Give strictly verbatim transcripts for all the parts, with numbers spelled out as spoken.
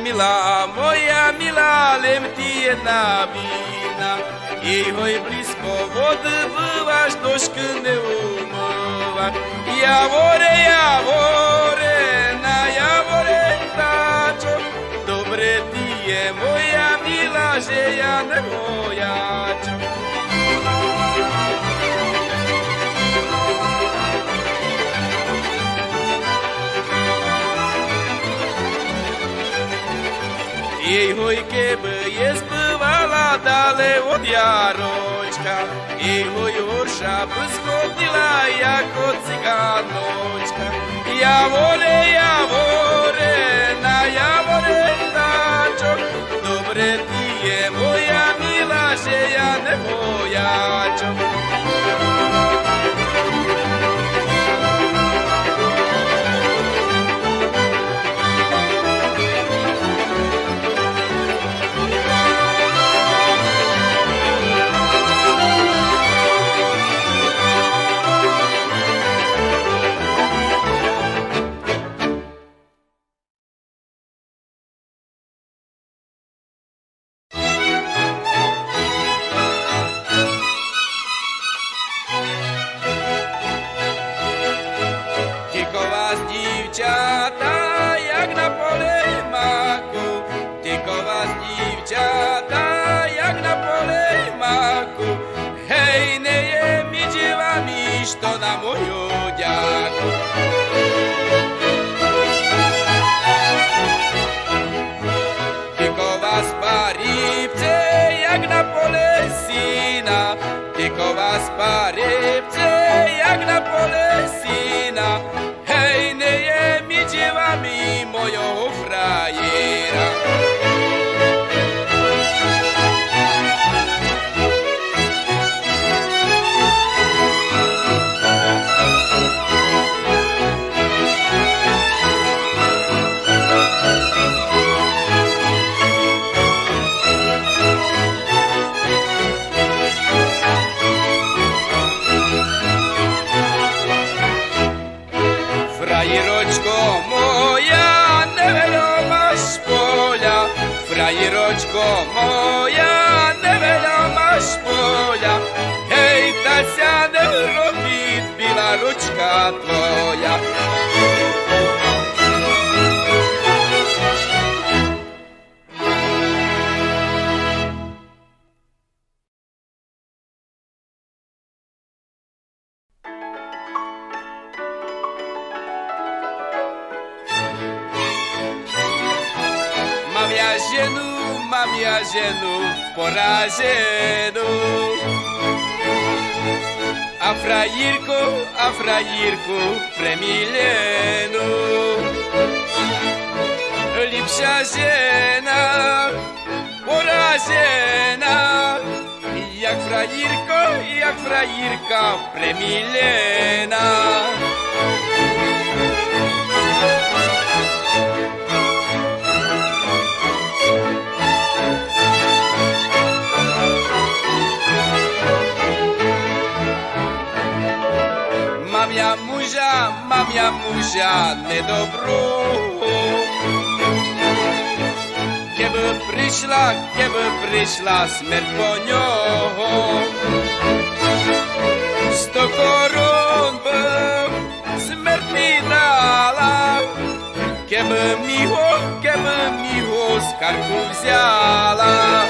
Мила моя, мила, лем ти єдна вина, єй гой близко воды бываш, дошкы не умываш. Яворе, яворе, на яворе птачок, добре ти є, моя мила, же я не воячок. Єй гой, кебы єс бывала дале од ярочка, єй гой, горша бы сходила, яко циганочка. Яворе, яворе, на яворе птачок, добре ти є, моя мила, же я не воячок. Тілько вас, дівчата, як на полі маку, тілько вас, дівчата, як на полі маку, гей, не є між вами, што на мою дяку. Тілько вас, парубці, як на полі сіна, тілько вас, парубці, як на полі сіна, гей, не є між вами мойого фраєра. Фраєрочко моя, не вельо маш поля, фраєрочко моя, не вельо маш поля, гей, та ся не робить біла ручка твоя. Мам я жену, мам я жену, поражену. А фраєрку, а фраєрку премілену. Ліпша жена, поражена, як фраєрка, як фраєрка премілена. Мам я мужа, мам я мужа недоброго. Кебы пришла, кебы пришла смерть по нього, сто корун бы смерть ми дала. Кебы ми го, кебы ми го з карку взяла.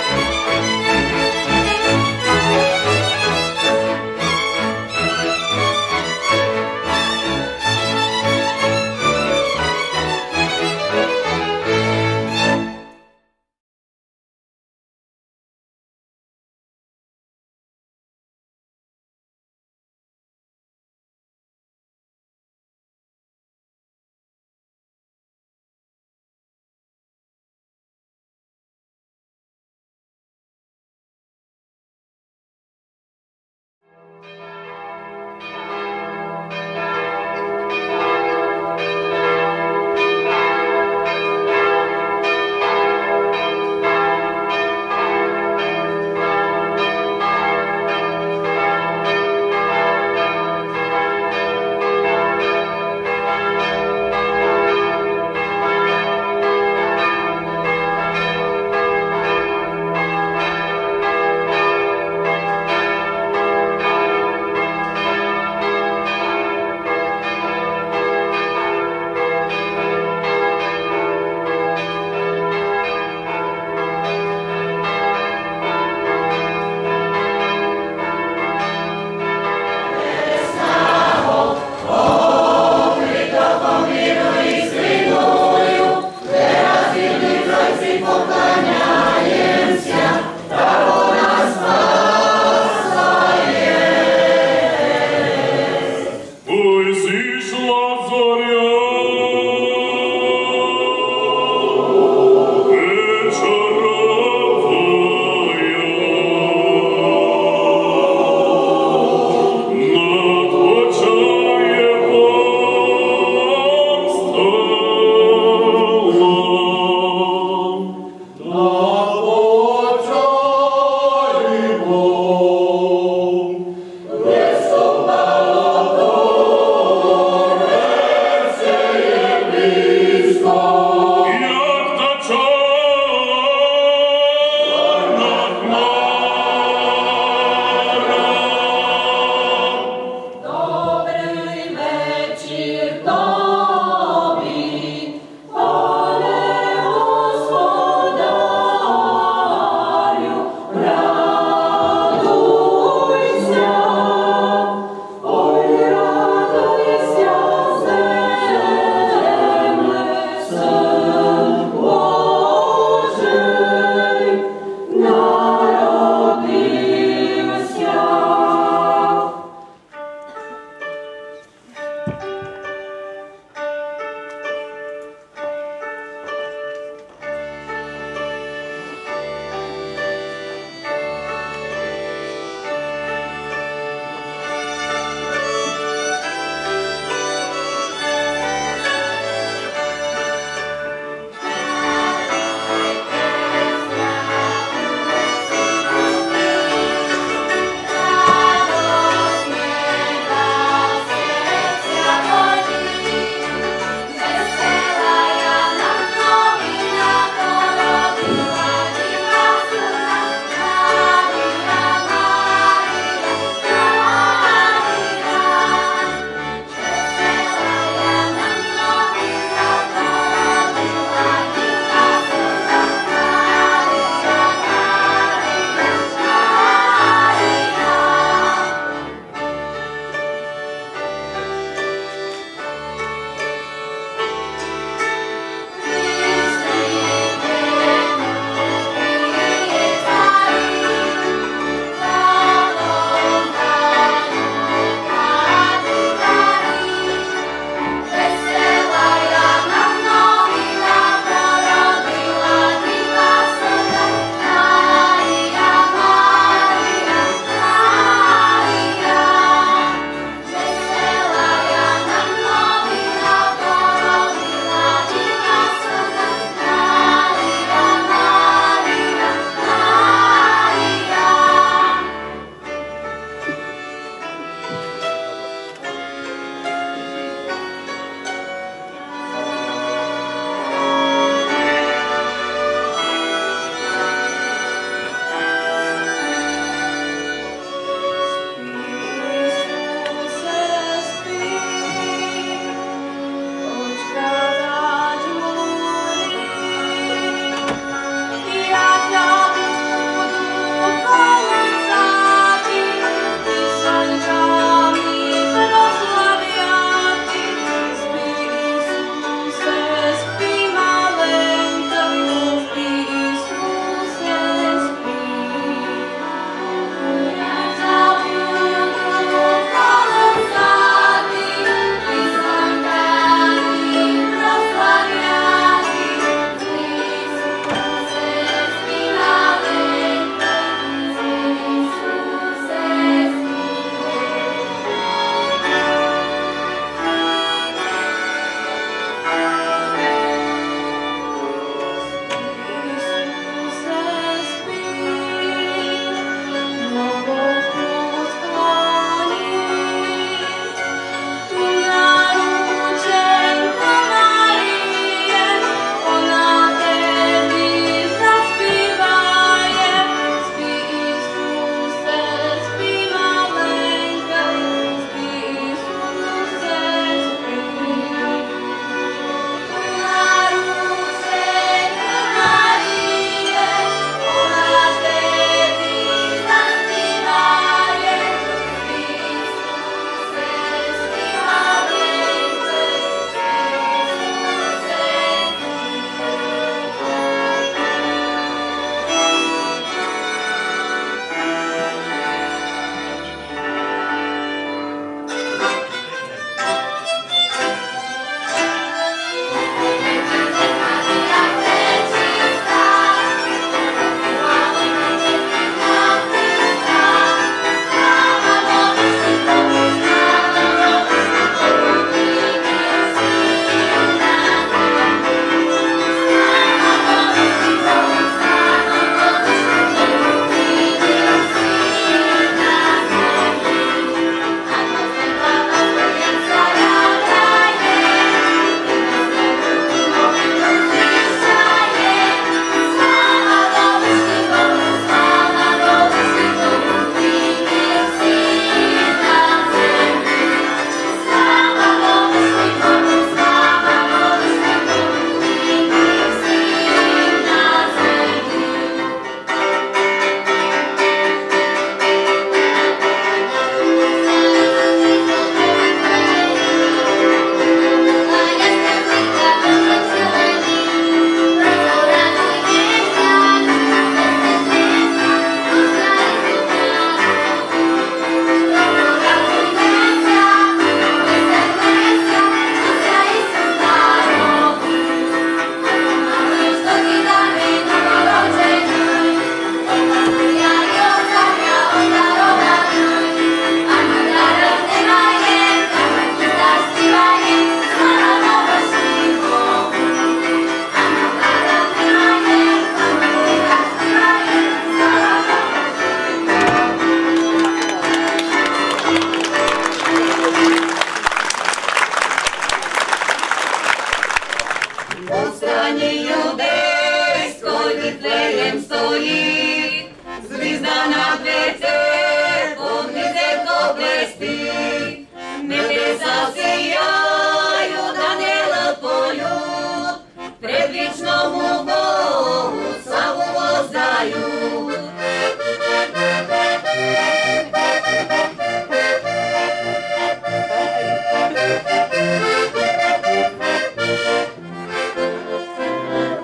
Небеса сіяют, ангелы поют, предвічному Богу славу воздають.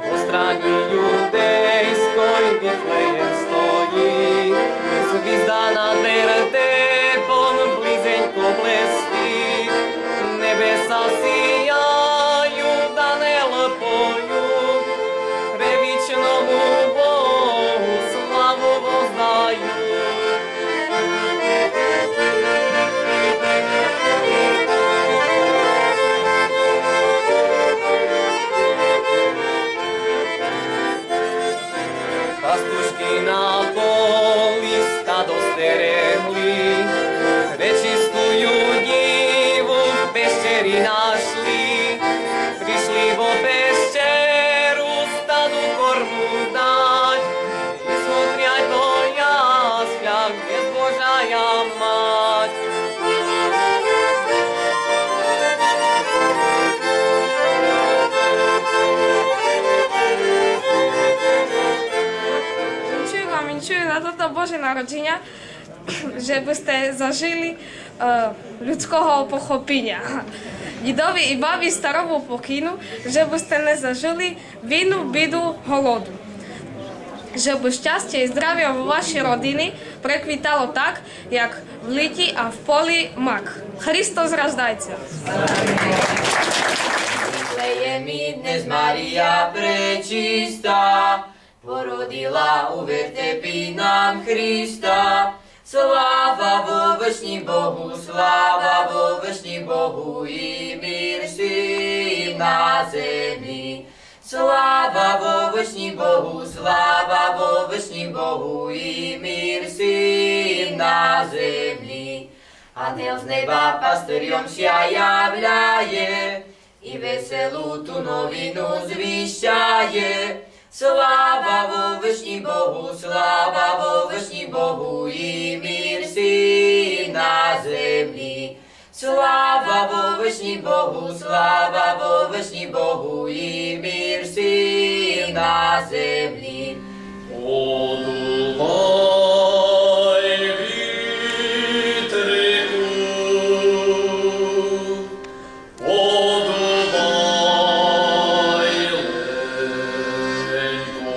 По страні юдейской Вифлеєм стоїть, звізда над вертепом близенько блестить. Небеса сіяют, ангелы поют, предвічному Богу славу воздають. Пастушкы на полі стадо стерегли, пречистую діву в пещері нашли. Пришли во пещеру стаду корму дать, і смотрять, до яслях єст Божая Мать. Вінчую вам, вінчую на тото Боже народжіня, же бы сте зажили, е, людского похопіня. Дідови і баби старому покину, же бы сте не зажили війну, біду, голоду. Же бы щастя і здравя во вашій родині преквітало так, як в літі, а в полі мак. Христос раждайце! Вифлеємі днес Марія пречиста породила у вертепі нам Христа. Слава во вышнім Богу, слава во вышнім Богу, і мир сим на землі. Слава во вышнім Богу, слава во вышнім Богу, і мир сим на землі. Ангел з неба пастырьом ся являє, і веселу ту новину звіщає. Слава во вышнім Богу, слава во вышнім Богу, і мир сим на землі. Слава во вышнім Богу, слава во вышнім Богу, і мир сим на землі. Подувай, вітрику, подувай легенько.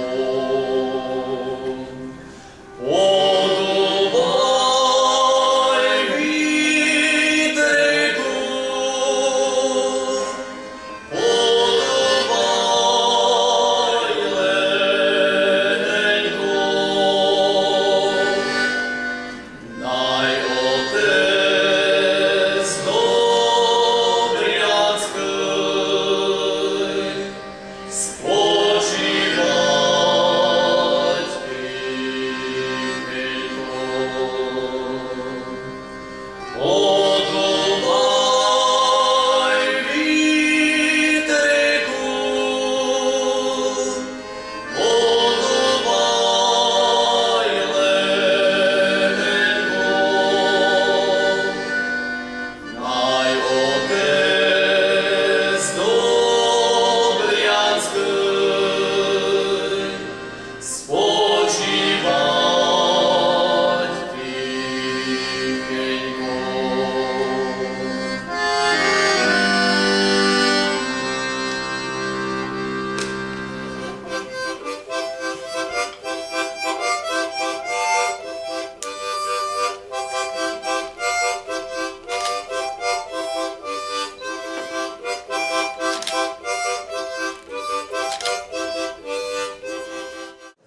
Подувай, вітрику, подувай легенько. Най Отець добряцькый спочивать тихенько. Подувай, вітрику, подувай легенько. Най Отець добряцькый спочивать тихенько.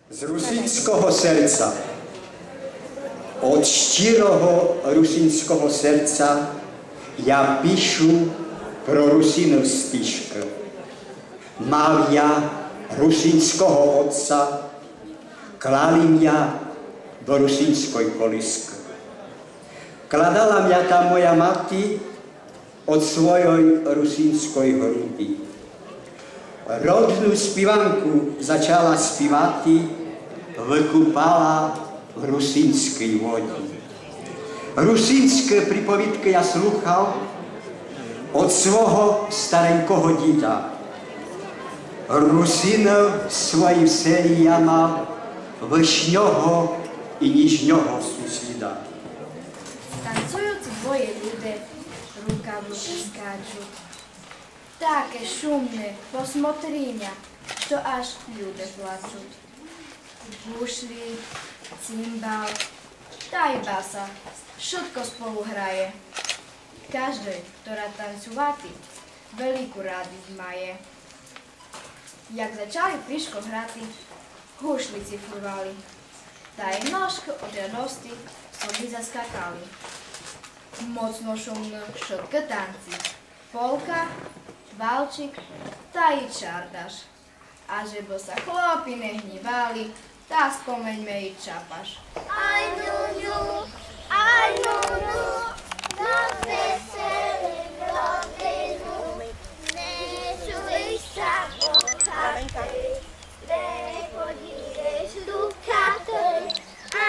З русинського серця. Од щирого русинського серця я пишу про Русинів стишкы. Мав я русинського отца, клали мя до русинськой колискы. Кладала мя там моя мати од свойой русинськой груди. Родну співанку зачала співати, выкупала в русинській воді. Русиньскы приповідкы я слухал од свого старенького діда. Русинов свої в селі я мал вышнього і ніжнього сусіда. Танцують двоє люди, рука в руку скачуть. Таке шумне посмотріня, што аж люди плачуть. Гушлі, цимбал, тай баса, шытко сполу грає. Каждый, хто рад танцювати, велику радість має. Як зачали фришко грати, гушлі цифрували, тай ножкы од радости собі заскакали. Моцно шумно шыткы танці, полка, валчик, тай чардаш. А жебы ся хлопі не гнівали, та споменьме і чапаш. Ай ню-ню, ай ню-ню, розвеселим родину. Не чуй ся по хати, не подійдеш до хати. А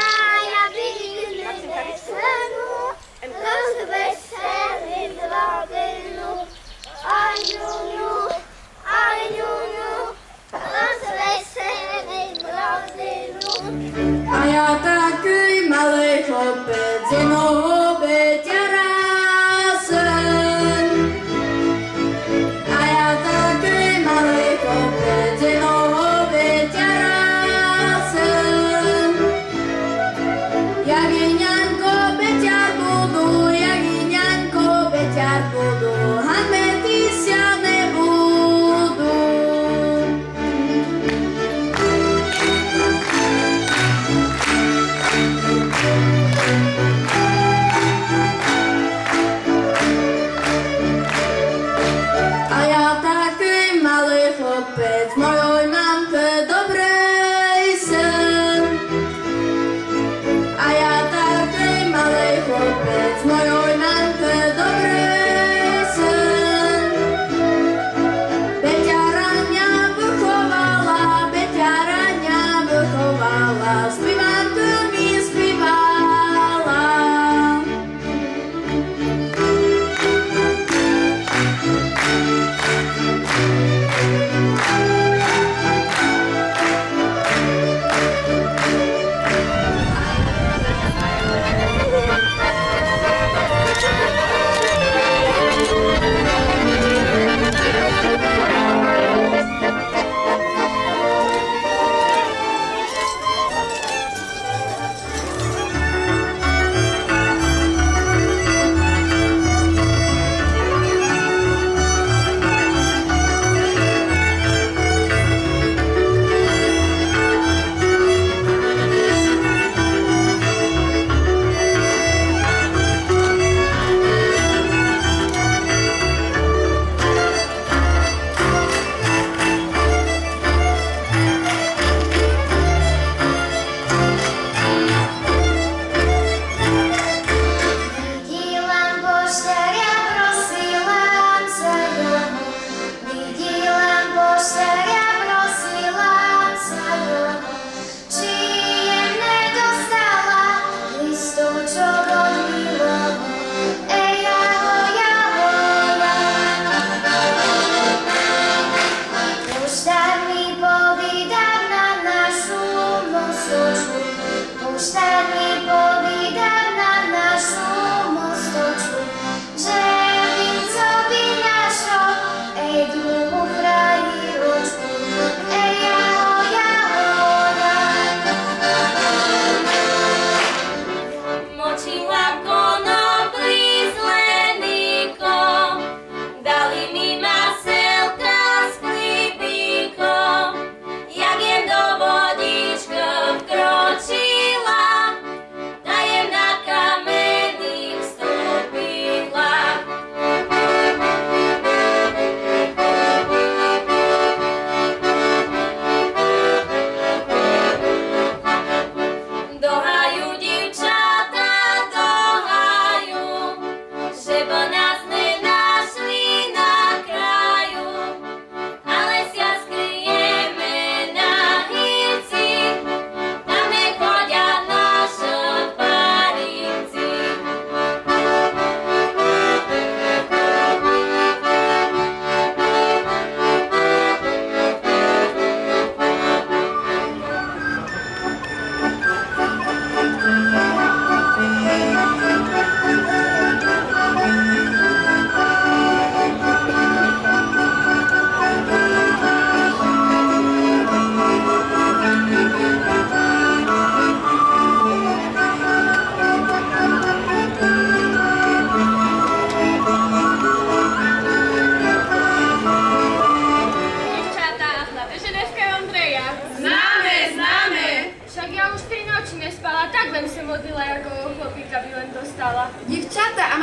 я бігну веселу, розвеселим родину. Ай ню-ню, ай ню-ню, розвеселим родину. А я такый малый хлопец, з єдного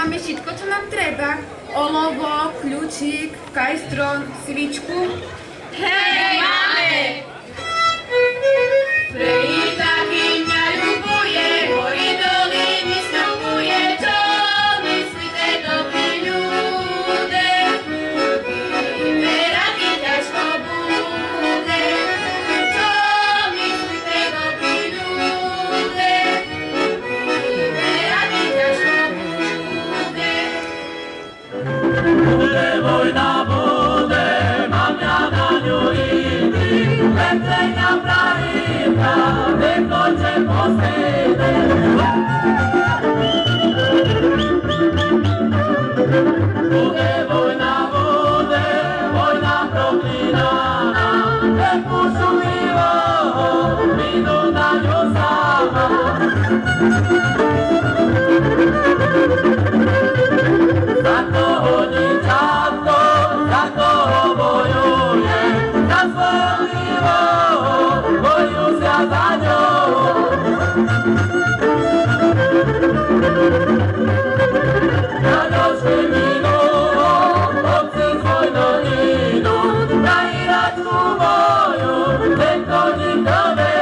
Маме шитко, цо нам треба. Олово, ключик, кайстрон, свичку. Гей, маме! Фрейда, ким ня любує, гори долини снюбує, чо мислите, добри люде? Виберати тяжко буде, чо мислите, добри люде? Виберати тяжко буде. Буде война, буде, мам я на ню іти, леце ня правита, не хоче посити. Буде война, буде, война проклинана, не пущу ілого, піду на ню сама. За кого дівчатко, за кого воює, за свого, бою ся за нього. На дочки мину, хлопці з войны ідуть, на Ірачку бою, не тоді доведуть.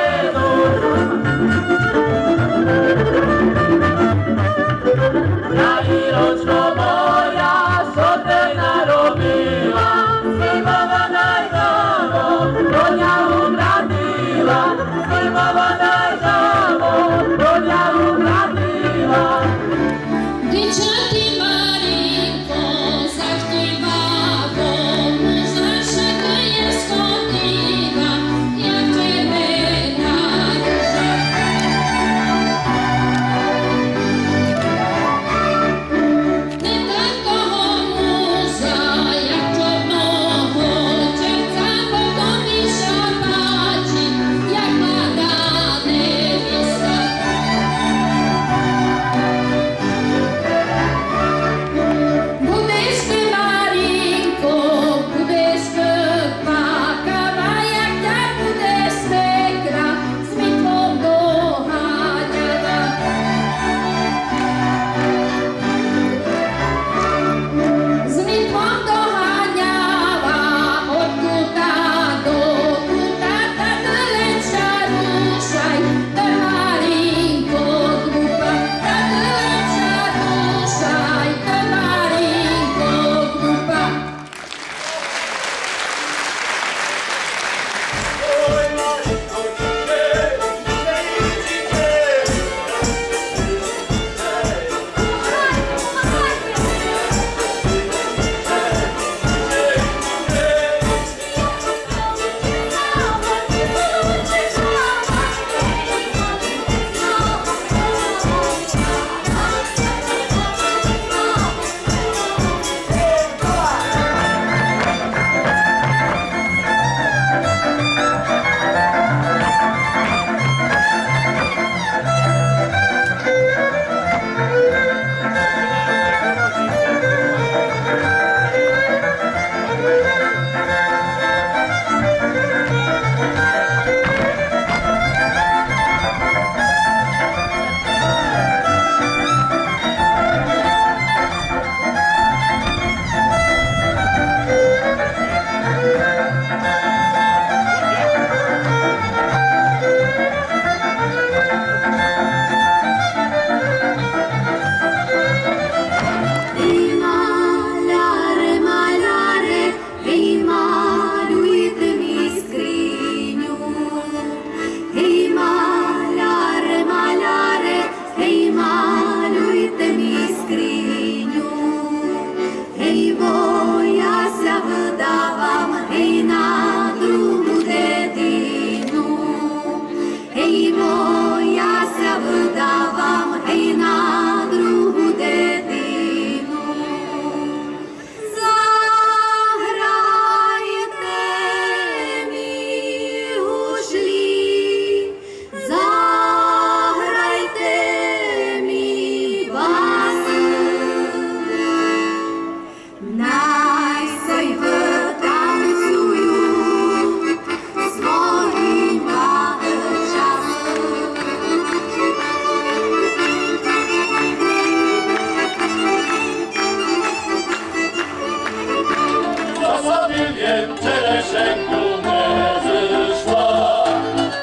Черешенку не зышла,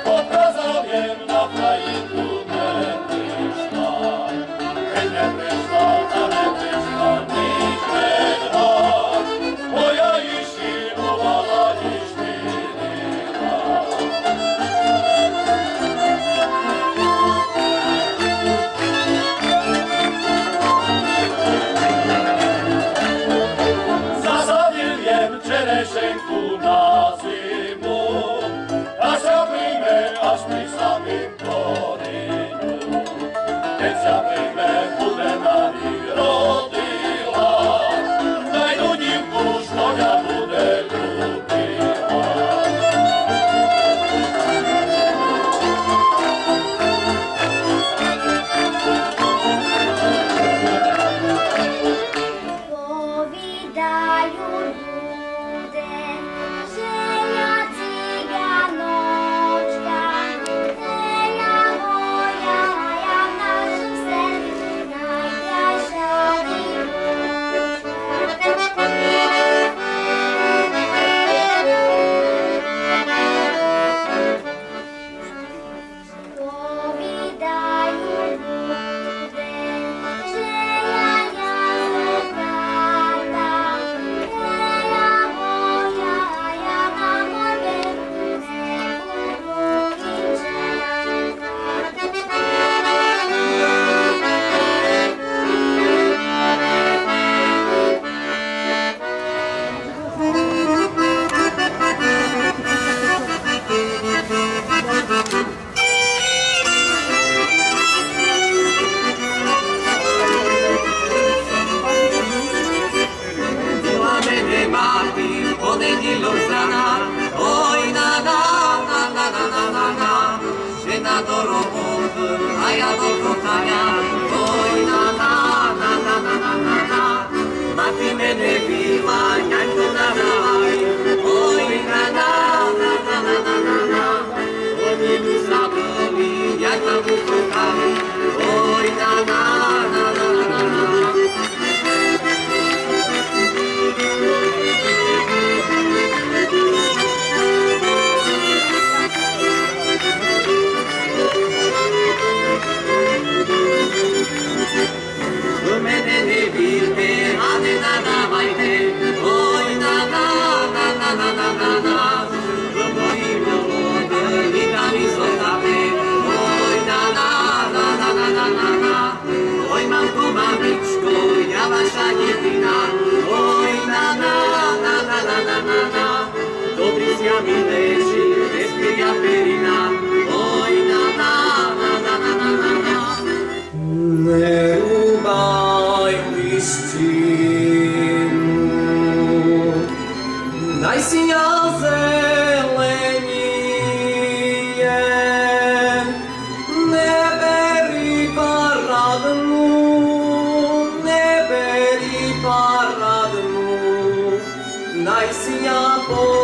показав єм на країнку, не пришла. Ей, не пришла, та не пришла ніколи, бо я їй щірувала, їй щірувала. Засадив єм черешенку на зиму, а ся прийме аж при самім коріню. Кедь ся прийме, буде на рік родила, дай дунівку, што ня буде любила. Повідаю, люди, же я циганочка, же я моя, я в нашім селі найкраща дівочка. Повідаю, буде, же я, я з Карпат, же я моя, я на морі не буду кінчати. Була мене мати в понеділок з рана, ой, на, на, на. Жена до роботы, а я до коханя, ой, на, на. Мати мене била, нянько называй, ой, на, на. Они ми забыли, як там у кохані, ой, на, на. Вы мене не вірте, а не надавайте, ой, на, на. Вы мої молоды літа ми зостали, ой, на, на. Ой, мамко, мамичко, я ваша дитина, ой, на, на. Добрі ся ми лежі, без піря перина, ой, на, на. Не рубай листину, най сія зеленіє, не бери парадну, не бери парадну, най сія постаріє.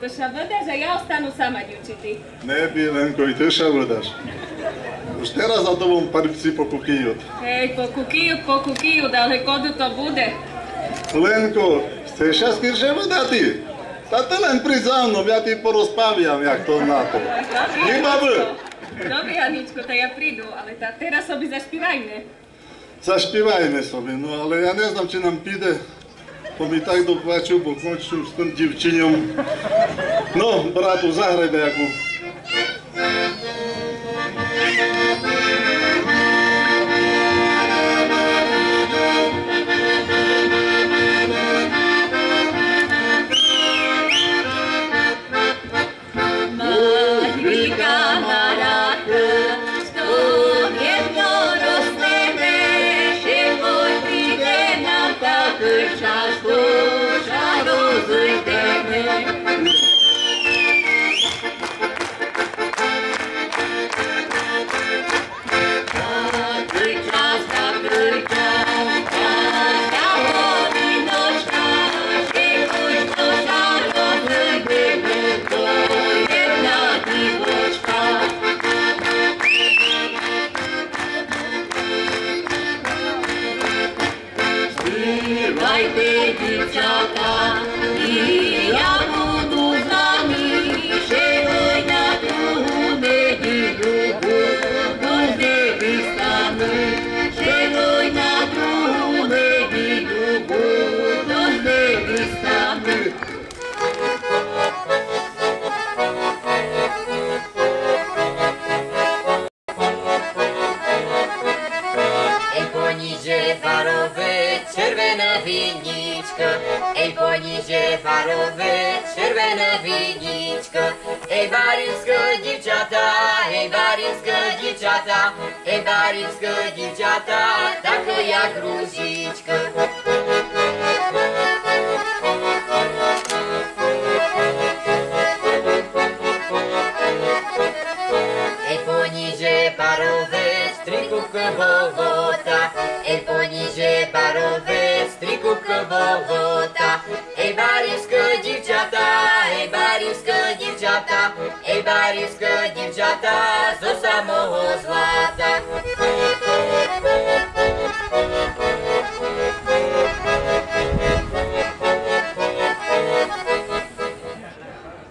То ся выдаш, а я остану сама дівчити. Не бий, Ленко, и ты ся выдаш. Уж тераз за тобом парубци покукиют. Гей, покукиют, покукиют, але коли то буде? Ленко, сцеш ся скорше выдати? Та ты лем придь за мном, я ти порозпавям, як то на то. Добрі, Ні, бабы? Анічко. Добрі, Анічко, та я приду, але та тераз собі заспівайме. Заспівайме собі, но, але я не знам, чи нам піде, бо ми так доплачут, бо кончу з тым дівчиньом. Но, брату, заграй даяку. Співайте, дівчата, і я буду з вами, ще й на другу неділю буду з невістами, ще й на другу неділю буду з невістами. Ей, по ній же барове червена вінічка, ей, по ній же барове червена вінічка, ей, барівські дівчата, ей, барівські дівчата, ей, барівські дівчата, такі як рузі. Ей, по ній же барове стрикубка болота, ей, по ній же барове стрикубка болота, ей, барівські дівчата, ей, барівські дівчата, ей, барівські дівчата зо самого злата.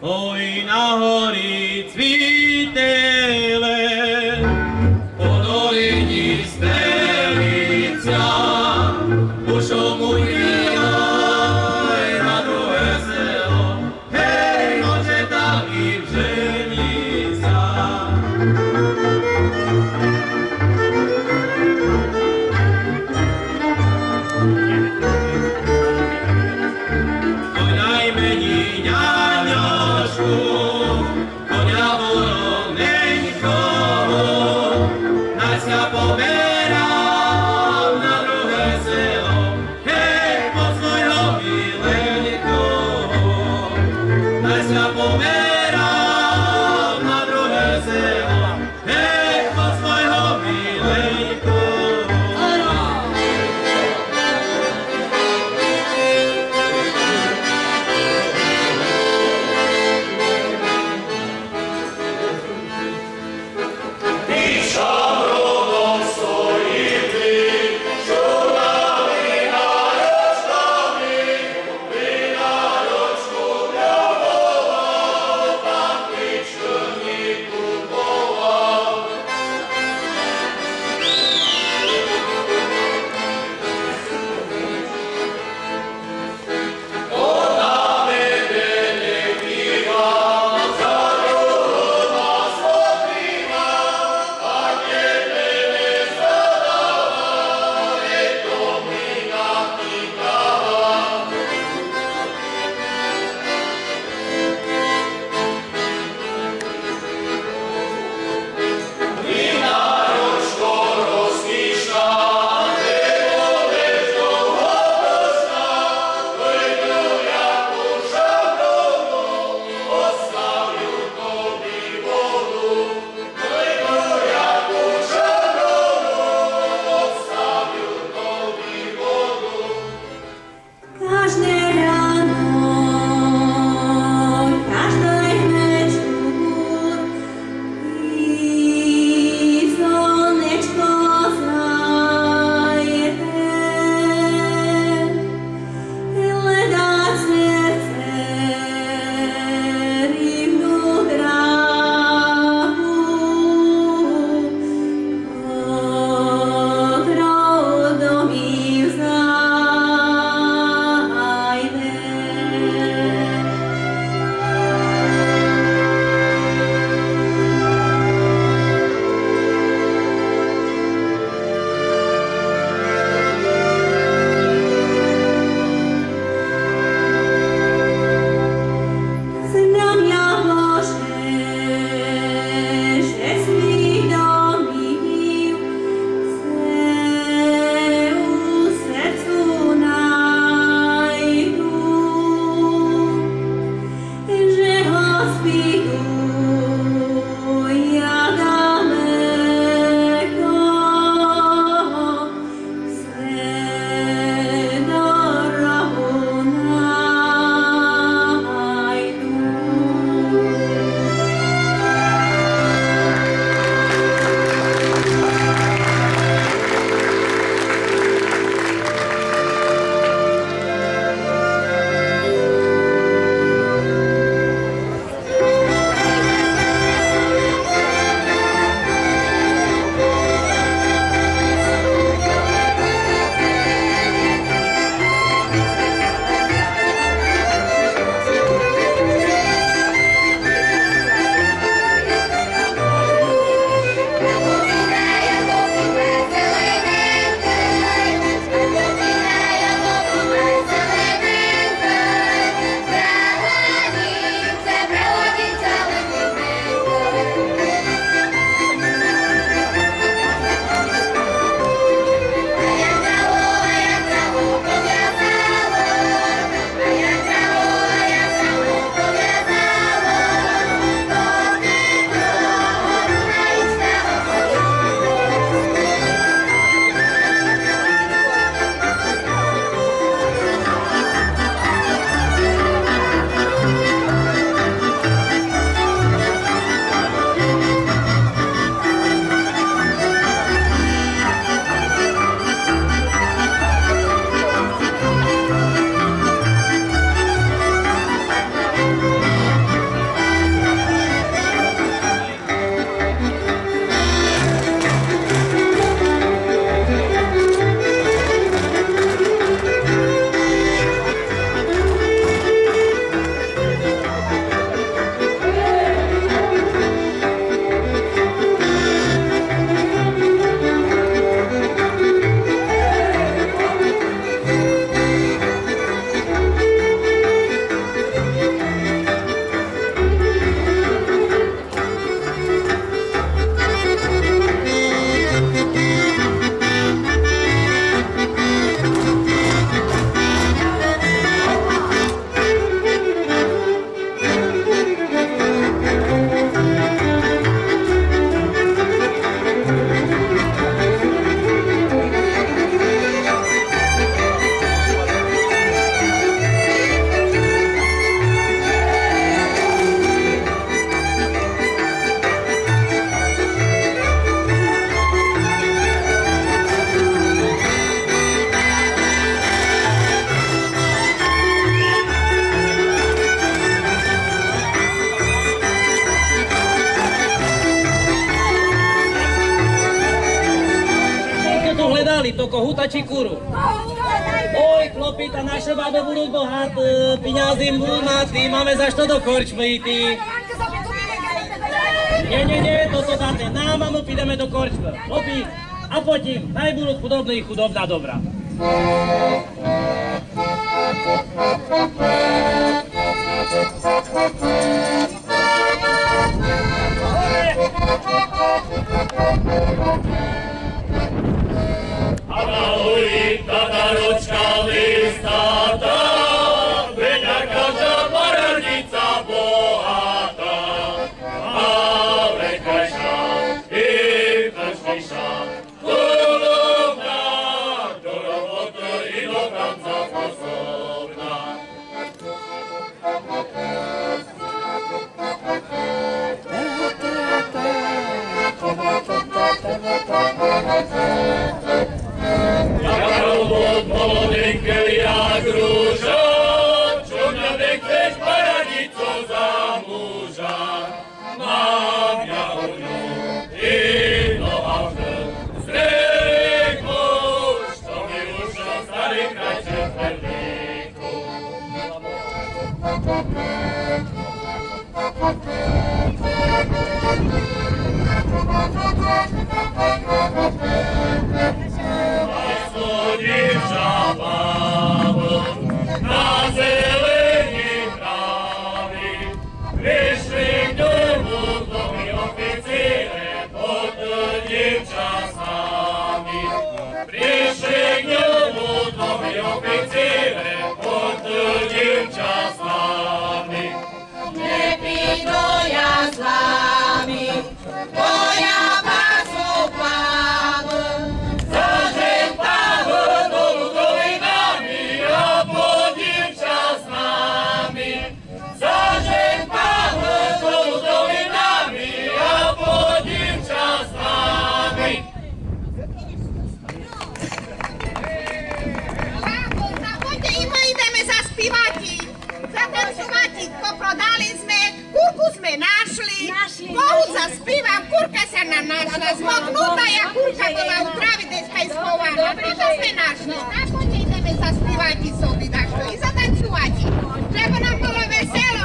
Ой, на горі цвіте лен, по долині стелиця, у шому йде на друге село. Гей, може, там і вженіться. То когута чи куру? Ой, хлопи, та нашы бабы будут богаты, пінязы будут мати, маме за што до корчмы іти. Нє, нє, нє, то, то дате нам, а мы підеме до корчмы. Хлопи, а потім най будут худобны і худобна добра. А на горі татарочка листата, біля кажа парадіця богата, а векайша і хашкіша. Худобна, до роботы і до танця способна. Як робот молоденькый, як ружа, чом ня не хцеш, парадіцо, за мужа? Мам я у ню і до авты зреку, што ми ушов старый край Чепеліку. Дівча бабо на зеленій траві, пришли к ньому двоє офіціры, от дівча з нами. Пришли к ньому двоє офіціры, от дівча з нами. Не піду я з вами, бо я пасу пану, зажен пагу долу долинами, а по дівча з нами. Зажен пагу долу долинами, а по дівча з нами. Заходьте, і мы ідеме заспівати, затанцювати. Попродали сме, курку сме нашли. Нашли, Богу нашли. За співа, курка ся нам нашла. Змокнута я курка была у траві десь хай схована. Курка сме нашли. Заходьте, ідеме заспівати собі дашто і затанцювати. Жебы нам было весело.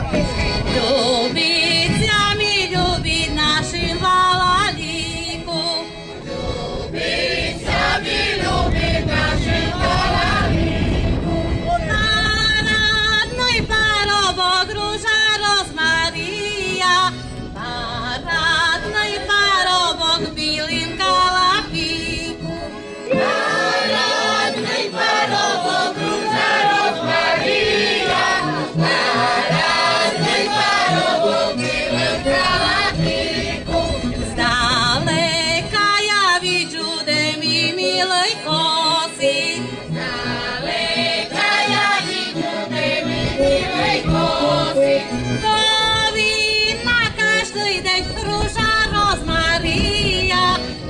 Любить ся ми, любить нашым валаліку. Любить ся ми, любить нашым валаліку. Парадный парубок, ружа розмарія, парадный парубок в білым калафіку. Парадный парубок, ружа розмарія, парадный парубок в білым калафіку. Здалека я виджу, де мій милый косить. Здалека я виджу, де мій милый косить. Повинна каждый день ружа розмарія,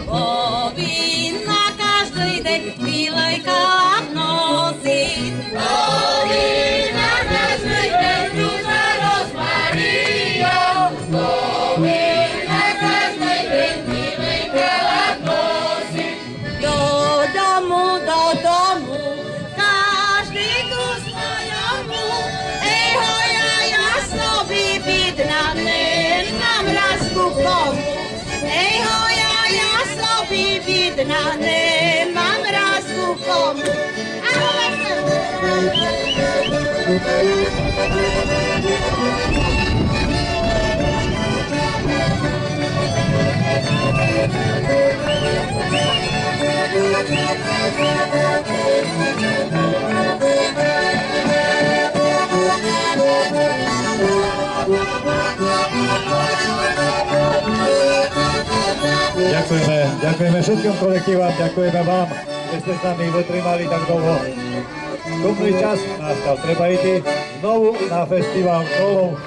повинна каждый день білый калаф носить. Повинна каждый день ружа розмарія, повинна каждый день білый калаф носить. Додому, додому, каждый ку свойому. Ей го я, я собі бідна, не мам раз ку кому. Ей го я, я собі бідна, не мам раз ку кому. Дякуєме, дякуєме вшыткым колектівам, дякуєме вам, же сте з нами вытримали так довго. Шумный час настав, треба іти знову на фестівал колов.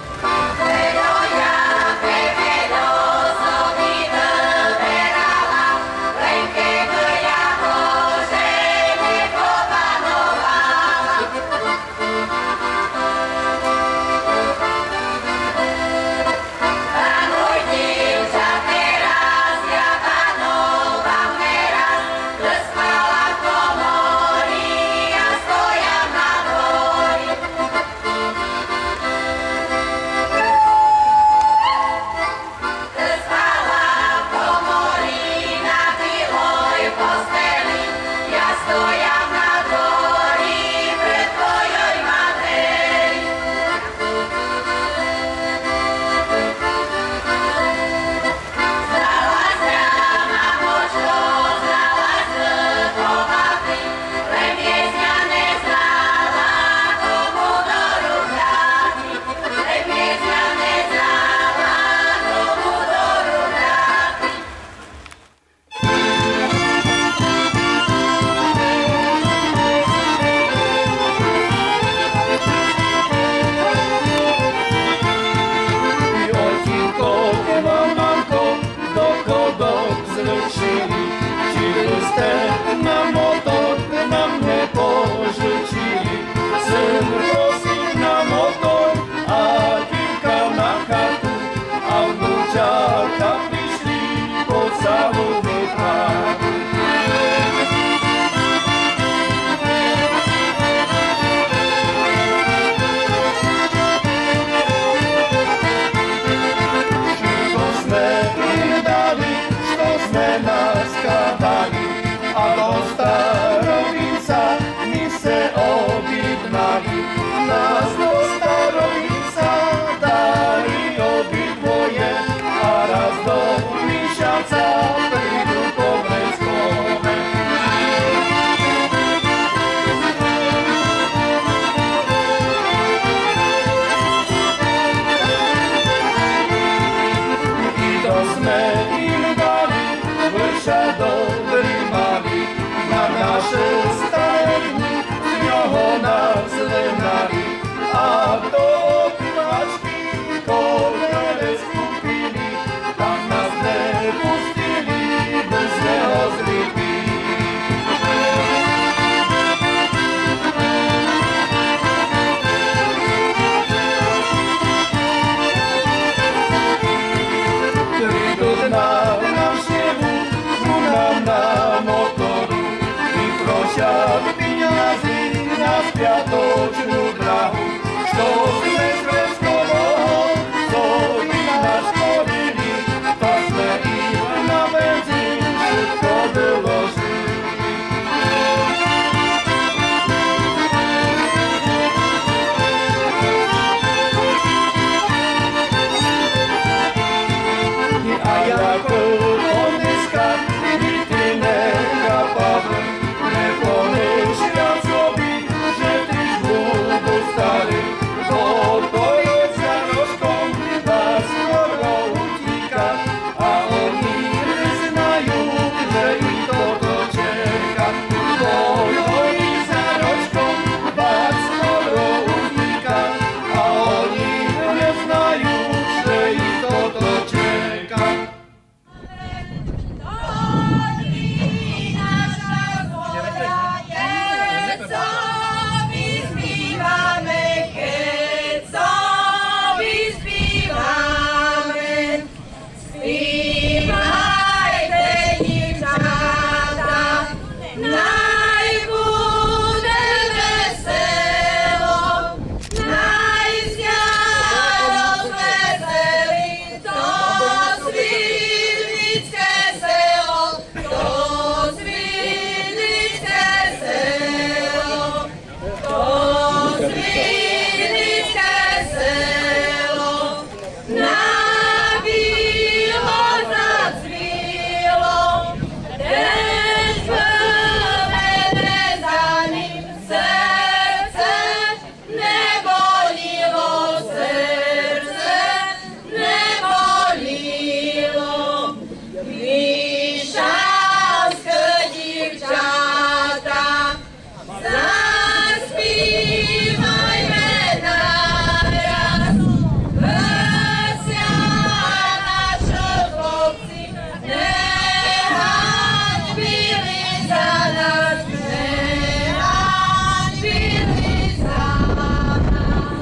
І то сме їм дали лише добрі малі, на наші старі дні з нього нас вигнали, а то півачки, котрі скупили, там нас не пустили, бо з нього зліпили. Прийдуть на, на силу, нам на мотору, і просять пінязі на спяточну драгу. Што сме з Вескового собі нашкодили, та сме їм на бензин швидко выложили. А як у кониска діти не капали, не помышля собі, же тыж буду старый, бо то є за рожком, та скоро утіка, а они не знають, же і тото чека. Бо то є за рожком, та скоро утіка, а они не знають, же і тото чека. Співайте, дівчата, най буде весело, най ся розвеселить то Світлицьке село, то Світлицьке село, то Світлицьке село, на біло зацвіло, день введений, серце не боліло, серце не боліло. Міщанські дівчата, заспівайме нараз, веселя наші хлопці, не ганьбили ся нас, не ганьбили ся нас.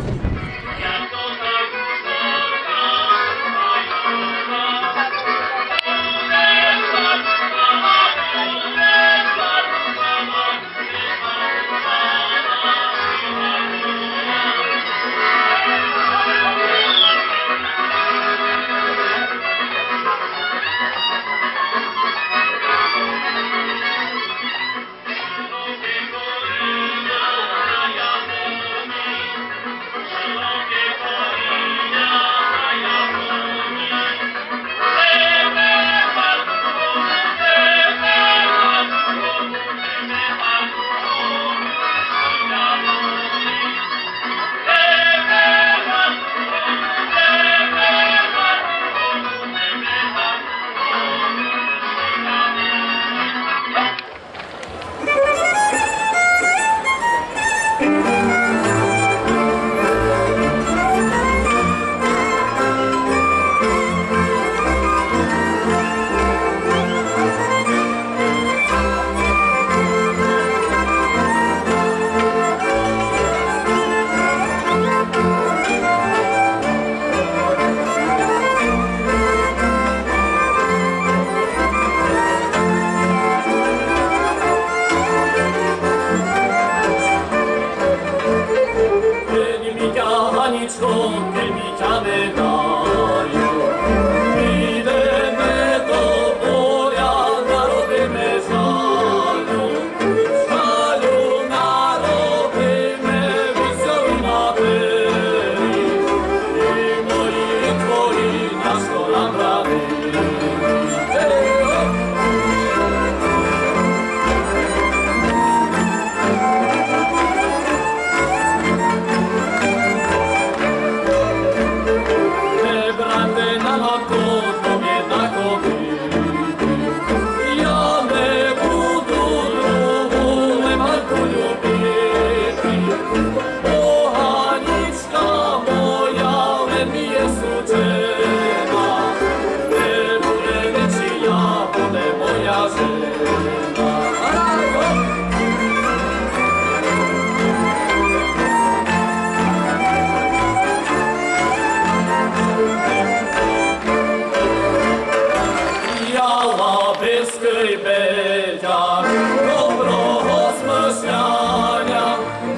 Бескый Петя, доброго змышляня,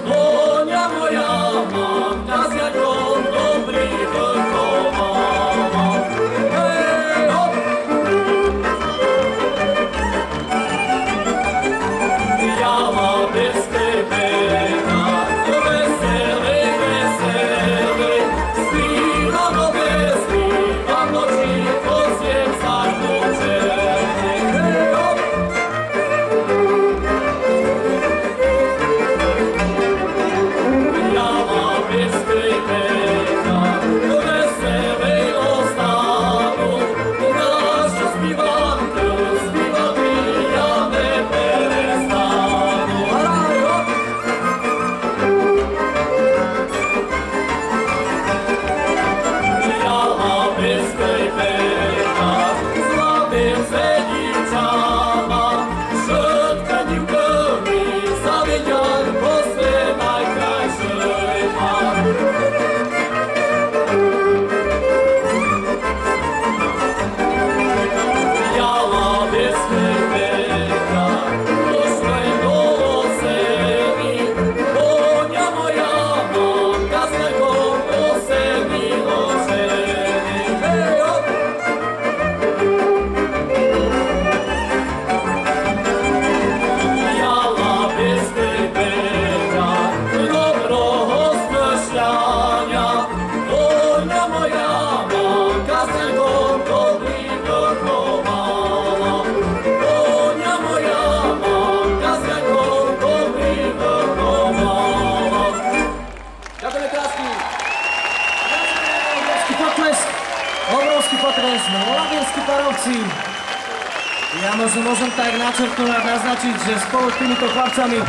доня моя, мамка з дядьком добрі выховала. Гей, гоп! Я ма бескый Петя, веселый, веселый, співам, співам, ночі по всім саду чорний. Гей, гоп! Дякуєме красно. Обровскы потлеск. Обровскы потлеск. Лабірскы паровці. Я може можем так начеркнуц, назначиц, же сполу з тимито хлапцами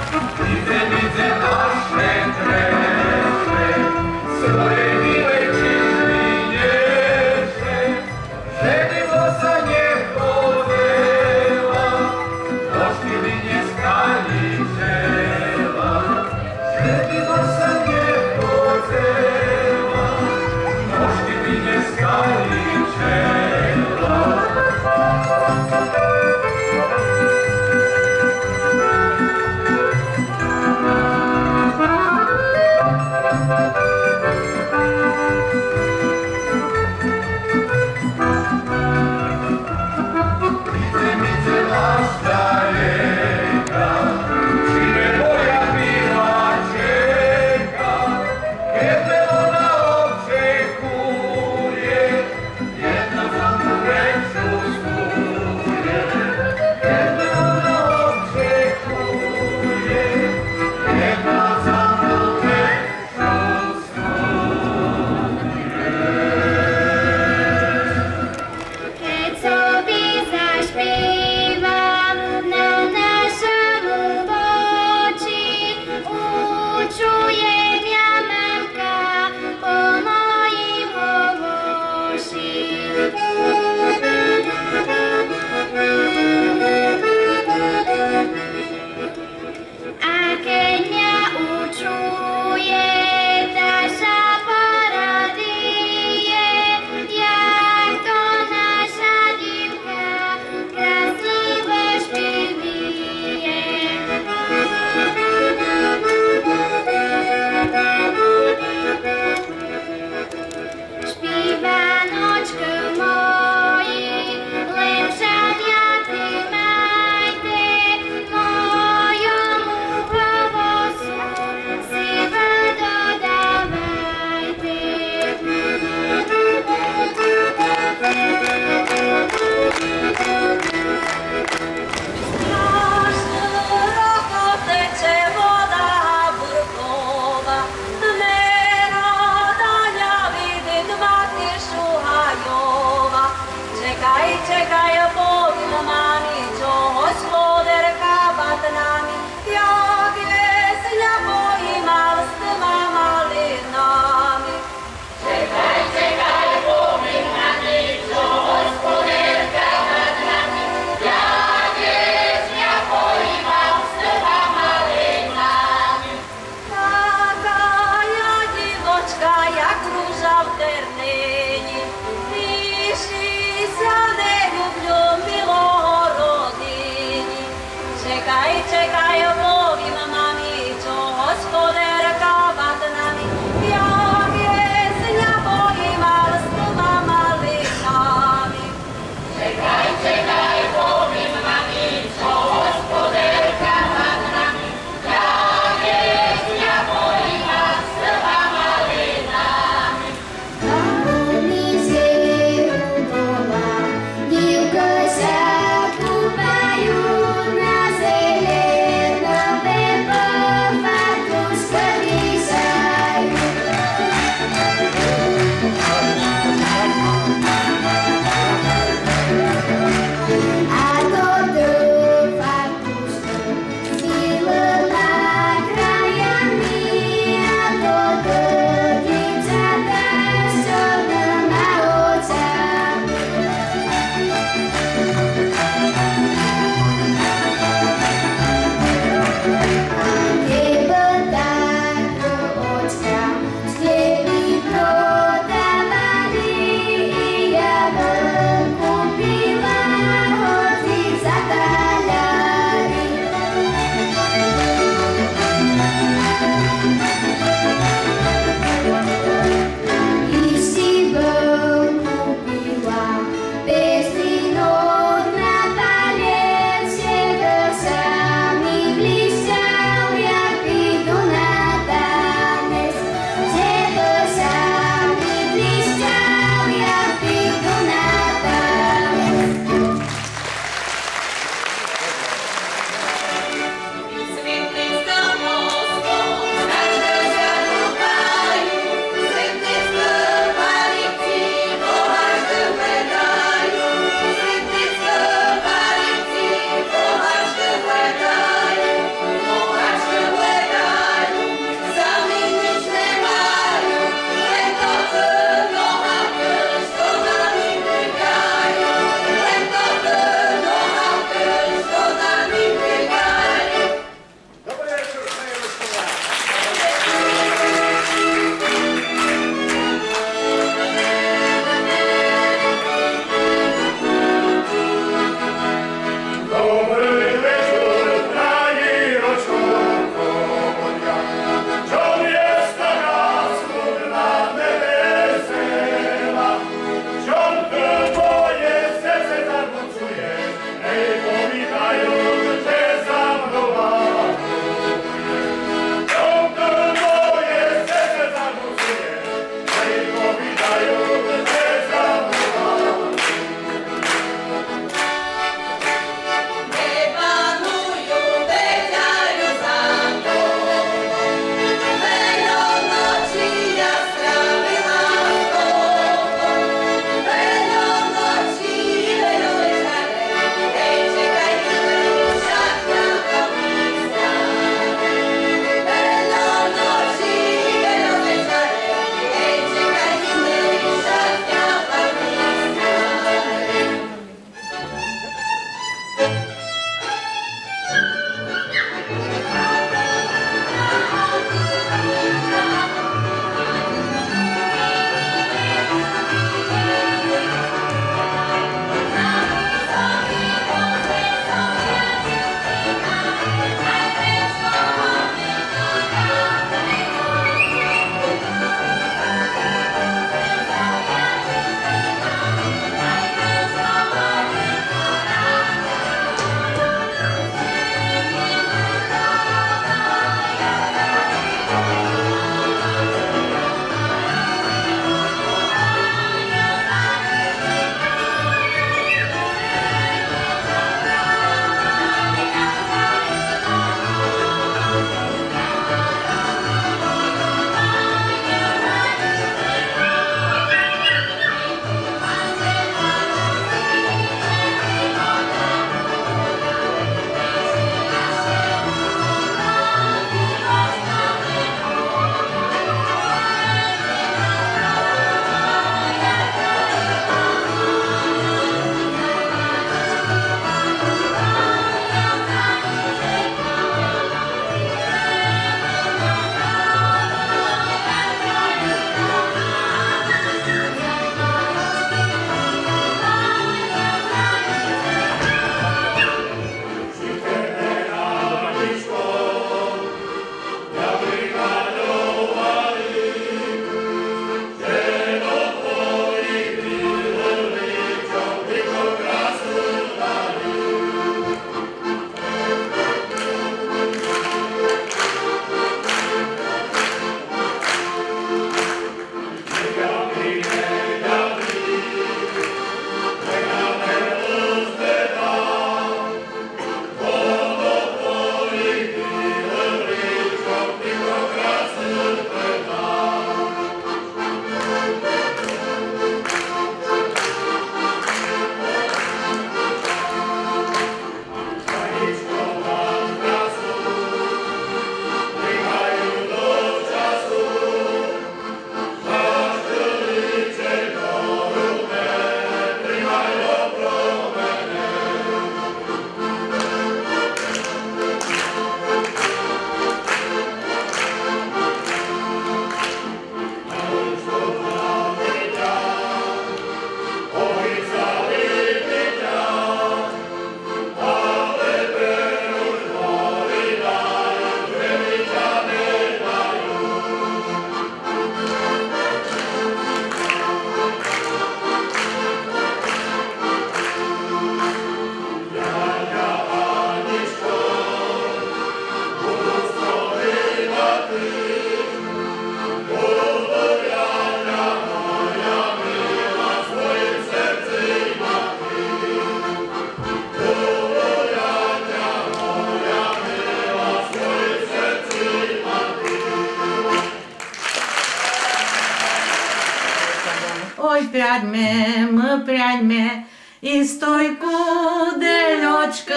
Прядьме, мы прядьме из той кудельочкы,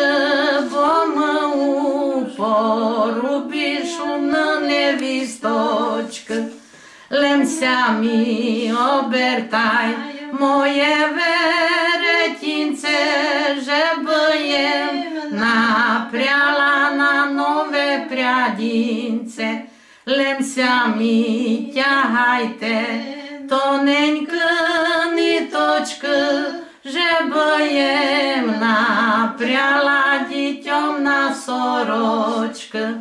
бо мы у порубі шумны невісточкы. Лем ся мі обертай, моє веретінце, жебы єм напряла на нове прядінце. Лем ся мі тягайте, тоненькы ниточкы, жебы єм напряла дітьом на сорочкы.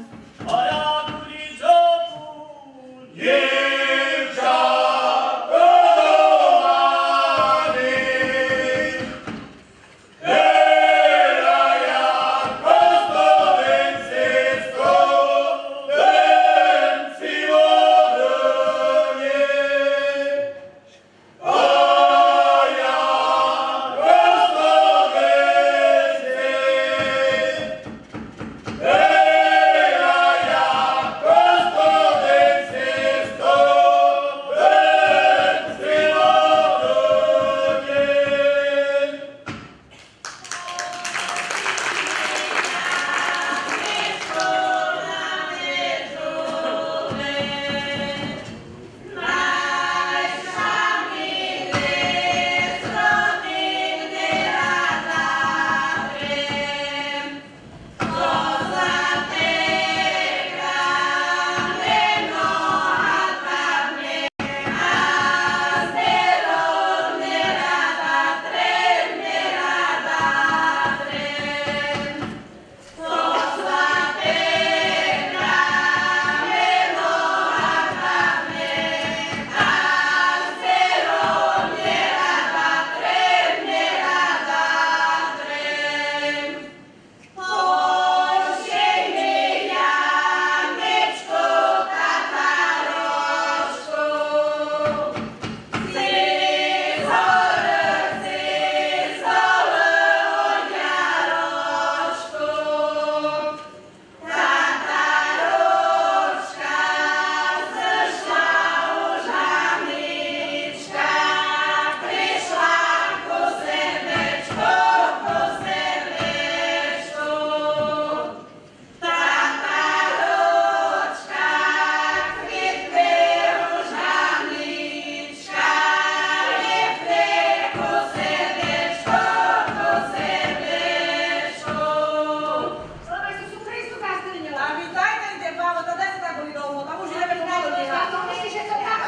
Слава Ісусу Христу, Кастриню! А вітайте, йде баба, та де сте так были довго? Там уж ідеме помалу бігати. Та то мыслиш, же то так?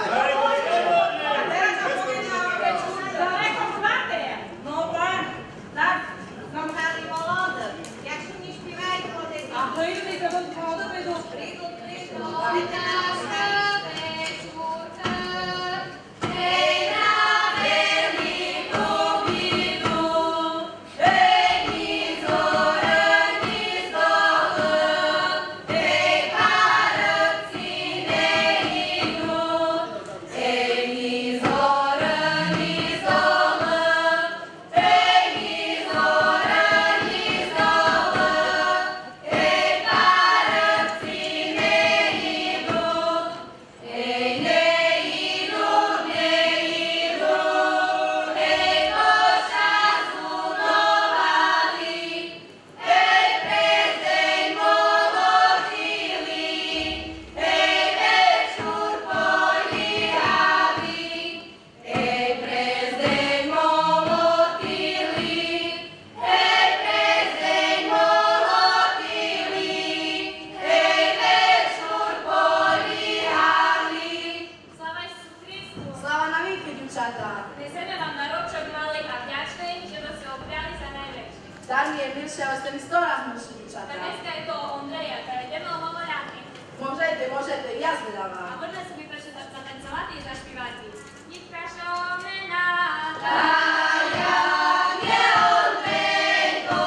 А тераз ся повеме на вечур. Далеко мате? Но, пан. Так, нам хали молодых. Як ся не співають, молодых. А то йдуть, то вон молодых прийдуть. Прийдуть, прийдуть. Давайте на вечурка. Слава Ісусу Христу! Слава навікы, дівчата! Несеме вам дарочок малый а вдячный, же сте ся обряли за найвекшых. Дар мі є милшый, а сте мі сто раз милші, дівчата. Та днеска є то од Андрея, та йдеме го воголяти. Можете, можете, я зглядам. А можеме собі перше за-, затанцовати і заспівати. Нітка, што мене та я не Андрейко.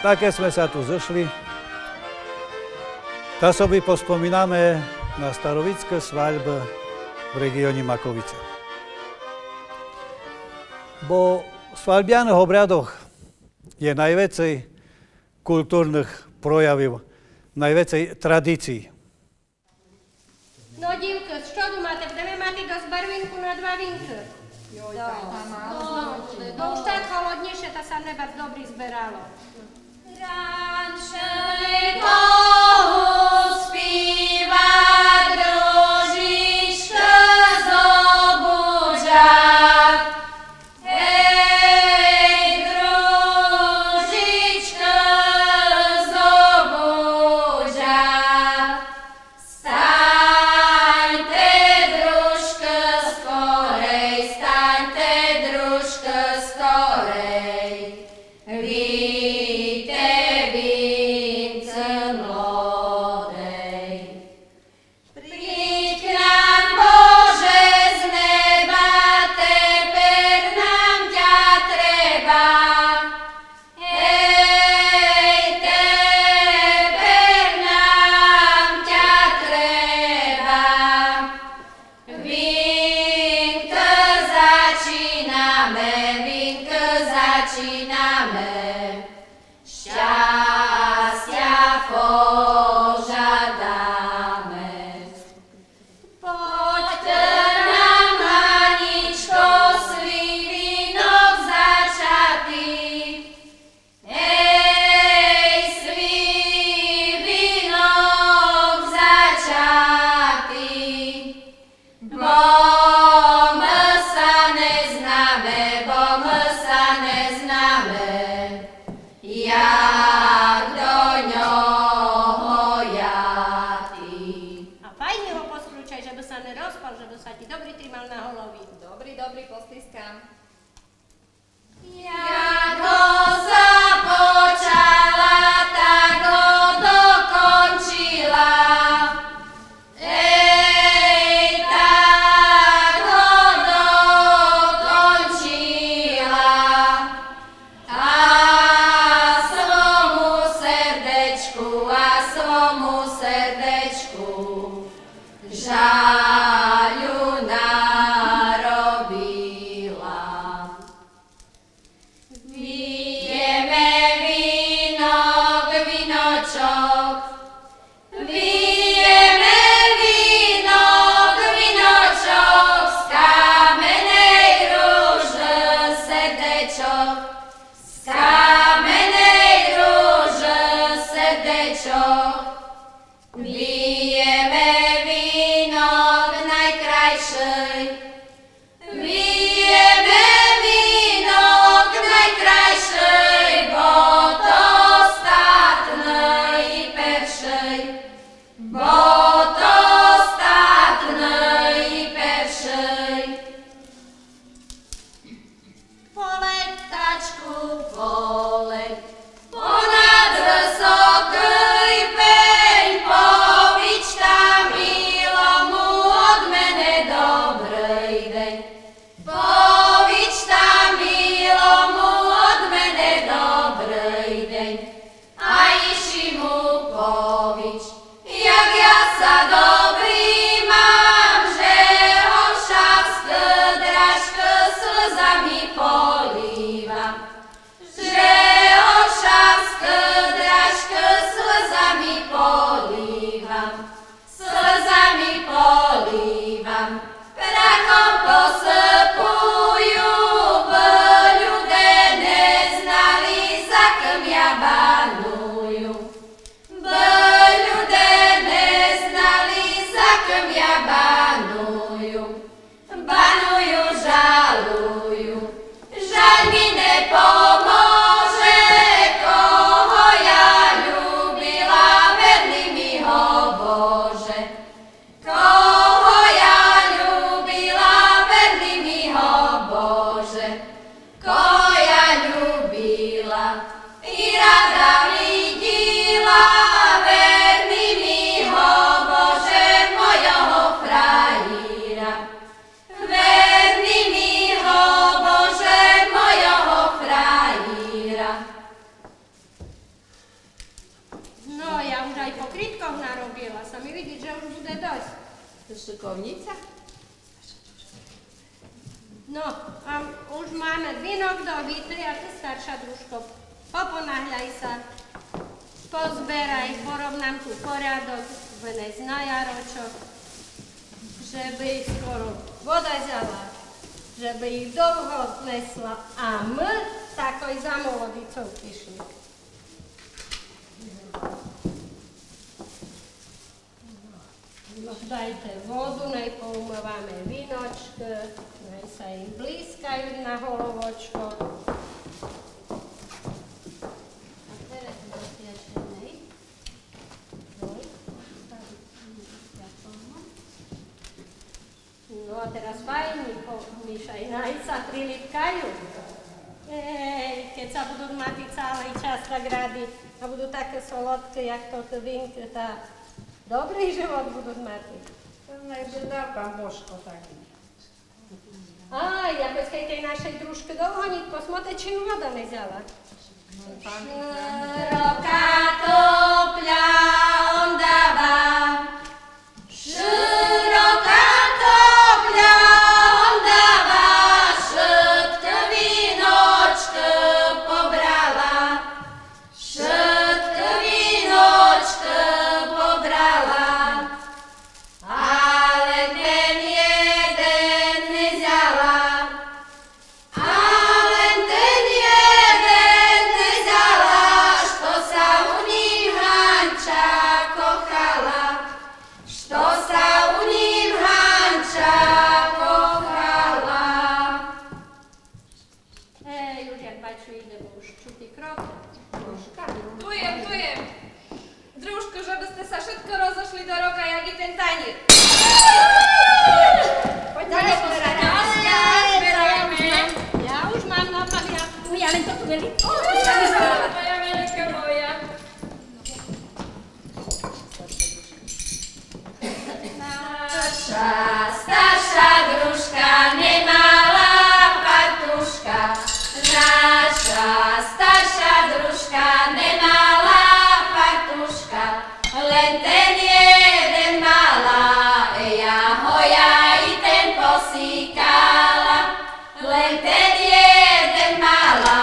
Так кед сме ся ту зошли, та собі поспоминаме на старовицкы свальбы в реґіоні Маковица. Бо в свальбяных обрядох є найвецей културных проявів, найвецей традиций. Но, дівкы, што думате, будеме мати досц барвинку на два винкы? Йой, та мало. Но, бо уж так холоднєйше, та ся не барз добрі зберало. Ранше кого співа, дружичкы зобуджат. Гей, дружичкы зобуджат. Станьте, дружкы, скорей, станьте, дружкы, скорей. Вийте, винце млодей. Придь к нам, Боже, з неба, тепер нам тя треба. Гей, тепер нам тя треба. Винкы зачинаме, винкы зачинаме. Щастя пожадаме. Подь к нам, Ганічко, свій винок зачати. Гей, свій винок зачати. Бо мы ся не знаме, бо мы ся не знаме, як до нього яти. А файні го поскручай, жебы ся не розпал, жебы ся ті добрі тримал на голові. Добрі, добрі, постискам. Як го започала, так го докончила. Гей, так го докончила. А свому сердечку, а свому сердечку жалю наробила. Виєме винок, виночок, виєме винок, виночок, з каменей ружы сердечок, з каменей ружы сердечок. Виєме винок найкрасшый, виєме винок найкрасшый, бо то остатный і першый, бо то остатный і першый. Полеть, пташку, полеть, понад высокый пень, по Уж ай покріткох наробила сам, і видіт же уж буде досц. Шыковнїца? Но, а уж маме винок добити, а ты, старша дружко, попонагляй ся, позберай, пороб нам ту порядок, вынесь на ярочок, жебы їх скоро вода зяла, жебы їх довго несла, а мы такой за молодицов пішли. Дайте воду, най поумываме виночкы, най ся їм блїскают на головочко. А тераз розтячеме. Ой, так, так, так. Но, а тераз файні помішай, най ся прилипкают. Ей, кед ся будут мати цалый час так рады, а будут такы солодкы, як тоты винкы, та добрый живот будут мати. Най бы дав пан Божко так. А, якоси кедь тей нашей дружкы довгонїк посмотрит, чи ю вода не зяла. Шырока топля он дава, шырока топля он дава, шыткы виночкы побрала, шыткы виночкы побрала, а лем тен єден не зяла. А лем тен єден не зяла, што ся у нїм Ганча кохала, што ся у нїм Ганча кохала. Ей, уж як бачу, іде, бо уж чути крок. Ту єм, ту єм. Дружко, жебы сте ся шытко розошли до рока, як і тен танїр. Подьме зберати. Я уж мам на памятку, я лем то ту велику. Моя велика моя. Наша старша дружка не мала фартушка, наша старша дружка не мала фартушка, лем тен єден мала, я го я і тен посикала. Лем тен єден мала,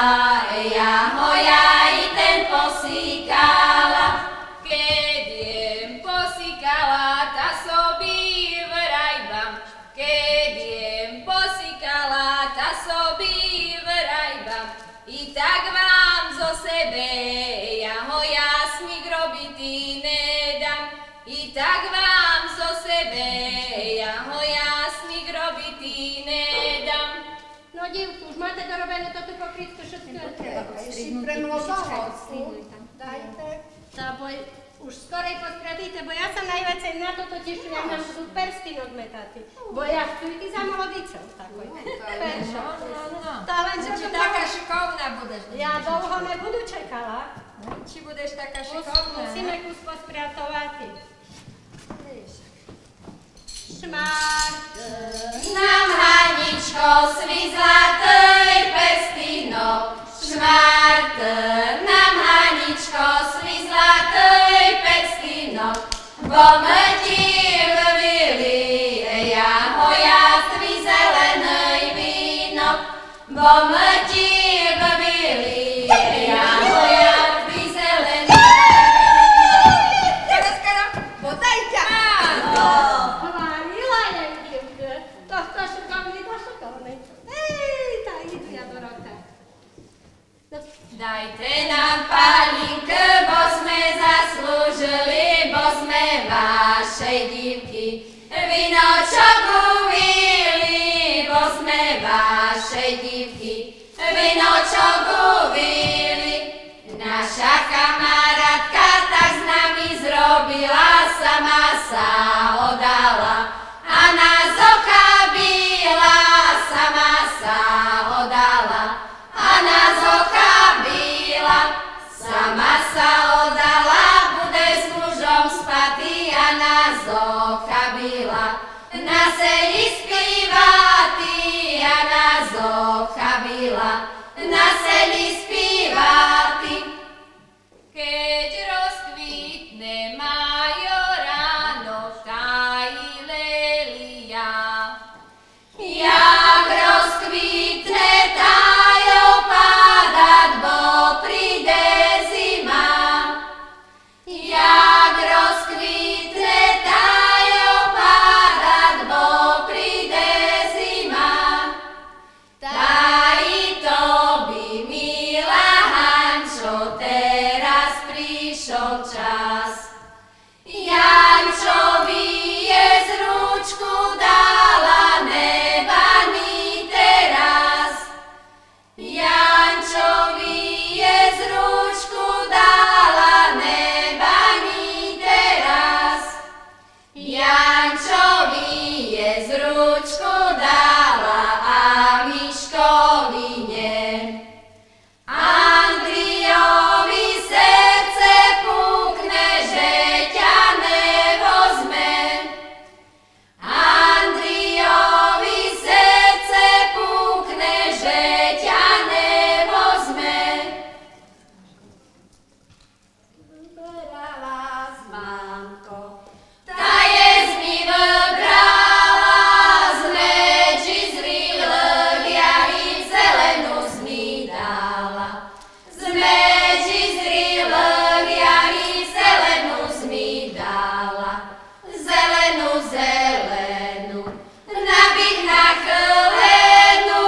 я го я і тен посикала. Кед єм посикала, та собі врайбам, кед єм посикала, та собі врайбам. І так вам зо себе, я го яснїк робити не дам. І так вам зо себе, я го яснїк робити не дам. Но, дївки, уж мате доробену тоту покритку шытку? Треба, треба, іщи пре младого. Дайте. Та бо уж скорей поспрятуйте, бо я ся найвецей на тото тїшу, як нам будут перстинок метати. Бо я хцу іти за молодицов такой. Першо. Та лем же... Ци така шыковна будеш? Я довго не буду чекала. Ци будеш така шыковна? Мусиме кус поспрятовати. Шмарт нам, Ганічко, свій златый перстинок, шмарт нам, Ганічко, свій златый перстинок, бо мы тї выбили, я го я, твій зеленый винок. Бо мы тї выбили, я го я, твій зеленый. Тераз, кара, бо дай тя. Гварила я, дївкы, то хто шыковный, то шыковный. Ей, та іду я до рока. Дайте нам палинкы, бо сме заслужили, бо сме вашей дївкы виночок увили, бо сме вашей дївкы виночок увили. Наша камаратка так з нами зробила, сама ся оддала, а нас охабила, сама ся оддала, а нас охабила. Сама ся оддала, буде з мужом спати, а нас охабила. На селі співати, а нас охабила, на селі співати. пришол час. Янчови єс ручку дала, не бани тераз. Янчови єс ручку дала, не бани тераз. Янчови єс ручку дала, а Мишкови нє. Андрийови серце пукне же тя не возме. Андрийови серце пукне же тя не возме. Выберала з, мамко, та єс ми выбрала, з меджі зрілых ягід зелену з ми дала. З меджі зрілых ягід зелену з ми дала. Зелену, зелену, набіг на хылену,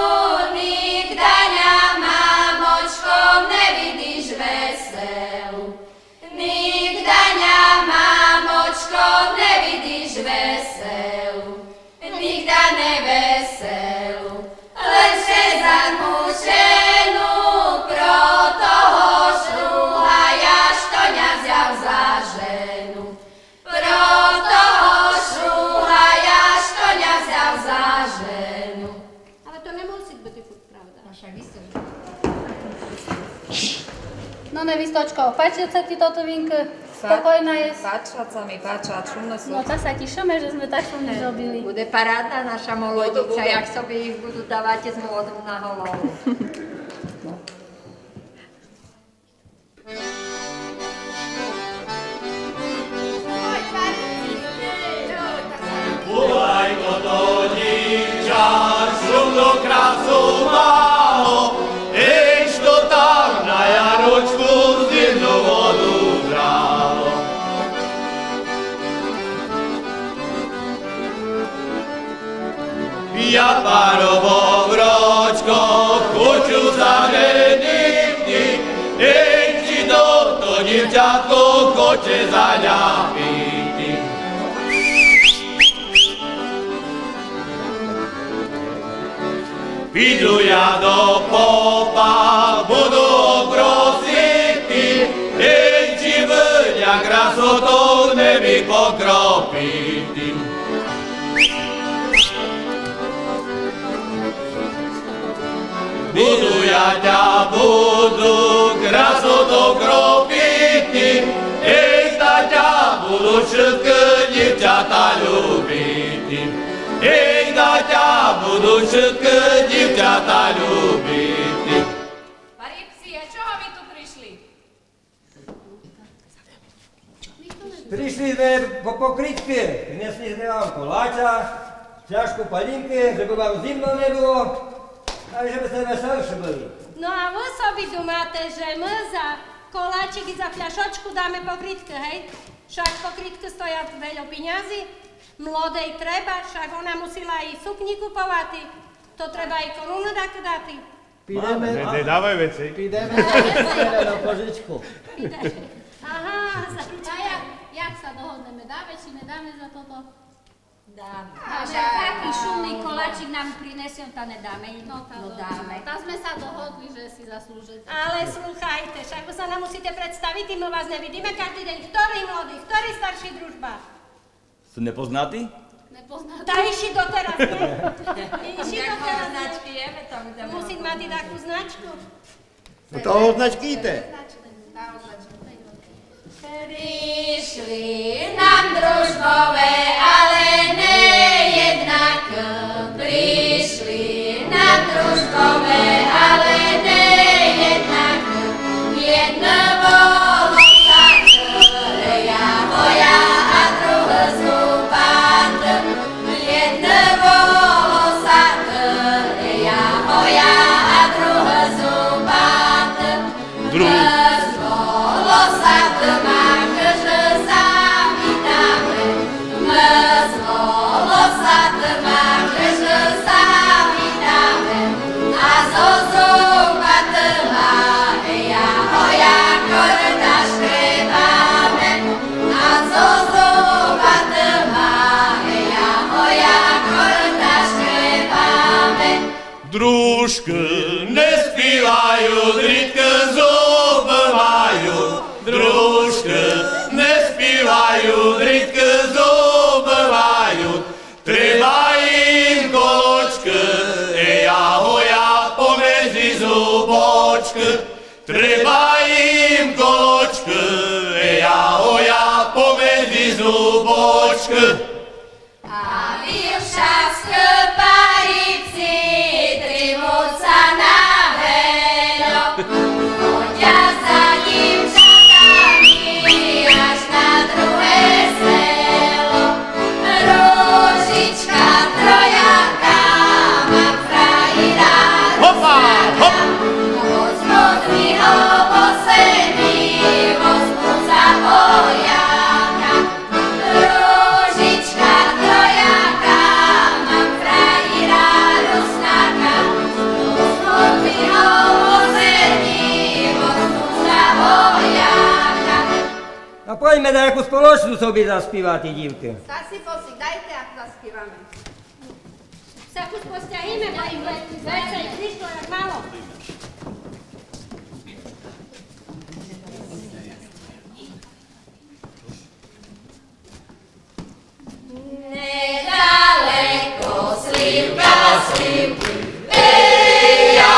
нигда ня, мамочко, не видиш веселу. Нигда ня, мамочко, не видиш веселу, нигда не веселу, лем ше зармучену, про того шругая, што ня взяв за жену. Про того шругая, што ня взяв за жену. Але то не мусить быти фурт правда. Наша висточка. Но, невисточко, пачи ся ти тото винкы? Спокойна єс? Пача ся ми, пача, шумно су. Но, та ся тішиме, же зме так шумно зробили. Буде парадна наша молодиця, як собі їх буду давати з молодом на голову. Пулай тото дівча, шумну красу мало, ей, што там на ярочку зимну воду брало. Я, парубок, врочко, хочу заженити, ей, ци тото дівчатко хоче заляпити. Піду я до попа, буду го просити, ей, ци бы ня красотов не міг покропити. Буду я тя, буду, красотов, кропити, ей, да тя будуть вшыткы дівчата любити. Ей, да тя будуть вшыткы дівчата любити. Парубці, а чого ви ту пришли? Пришли зме по покритки, принесли зме вам колача, фляжку палинкы, жебы вам зимно не было, а жебы сте веселші были. Но а вы собі думате, же мы за колачик і за фляшочку даме покритки, гей? Вшак покритки стоят вельо пенязи, млодей треба, вшак она мусила і сукні куповати, то треба і коруну дакы дати. Підеме, не, не давай веце. Підеме на пожичку. Підеме. Ага, за пожичку. А як, як ся догоднеме, даме чи не даме за тото? Даме. Даме, такый шумный колачик нам принесе, та не даме. Но, та добре. Та зме ся догодли, же си заслужите. Але слухайте, вшак вы ся нам мусите представити, мы вас не видиме каждый день. Хторый млодый, хторый старшый, дружба? Су непознати? Непознати. Та ищи дотераз, нє? Ищи дотераз, нє? Як го означкуєме, то буде. Мусит мати таку значку. Но то означкуйте. Пришли нам дружбове, але не єднакы. Пришли нам дружбове, але не єднакы. Єдны волосаті, я моя, а другы зубаті. Єдны волосаті, я моя, а другы зубаті. Друг. З волосатыма каждый сам Дружкы не співають, рідкы зубы мають. Дружкы не співають, рідкы зубы мають. Треба їм колочкы, е, я гоя помежі зубочкы. Треба їм колочкы, е, я гоя помежі зубочкы. А віршавскы парібці тримуть ся на вельо, ходять за дівчатами аж на другоє село. Ружичка трояка, мам фраєра. Гопа, гоп. Руснака, возьмуть мі го посемі, возьмуть за вояка. Ружичка трояка, мам фраєра руснака, руснака, возьмуть мі го посемі, возьмуть за вояка. А пойме даяку сполочну собі заспівати, дівкы. Саси, посидайте, а заспіваме. Ся кус постягнеме, бо їх ве-, веце їх пришло як мало. Недалеко слівка слівкы, е, я,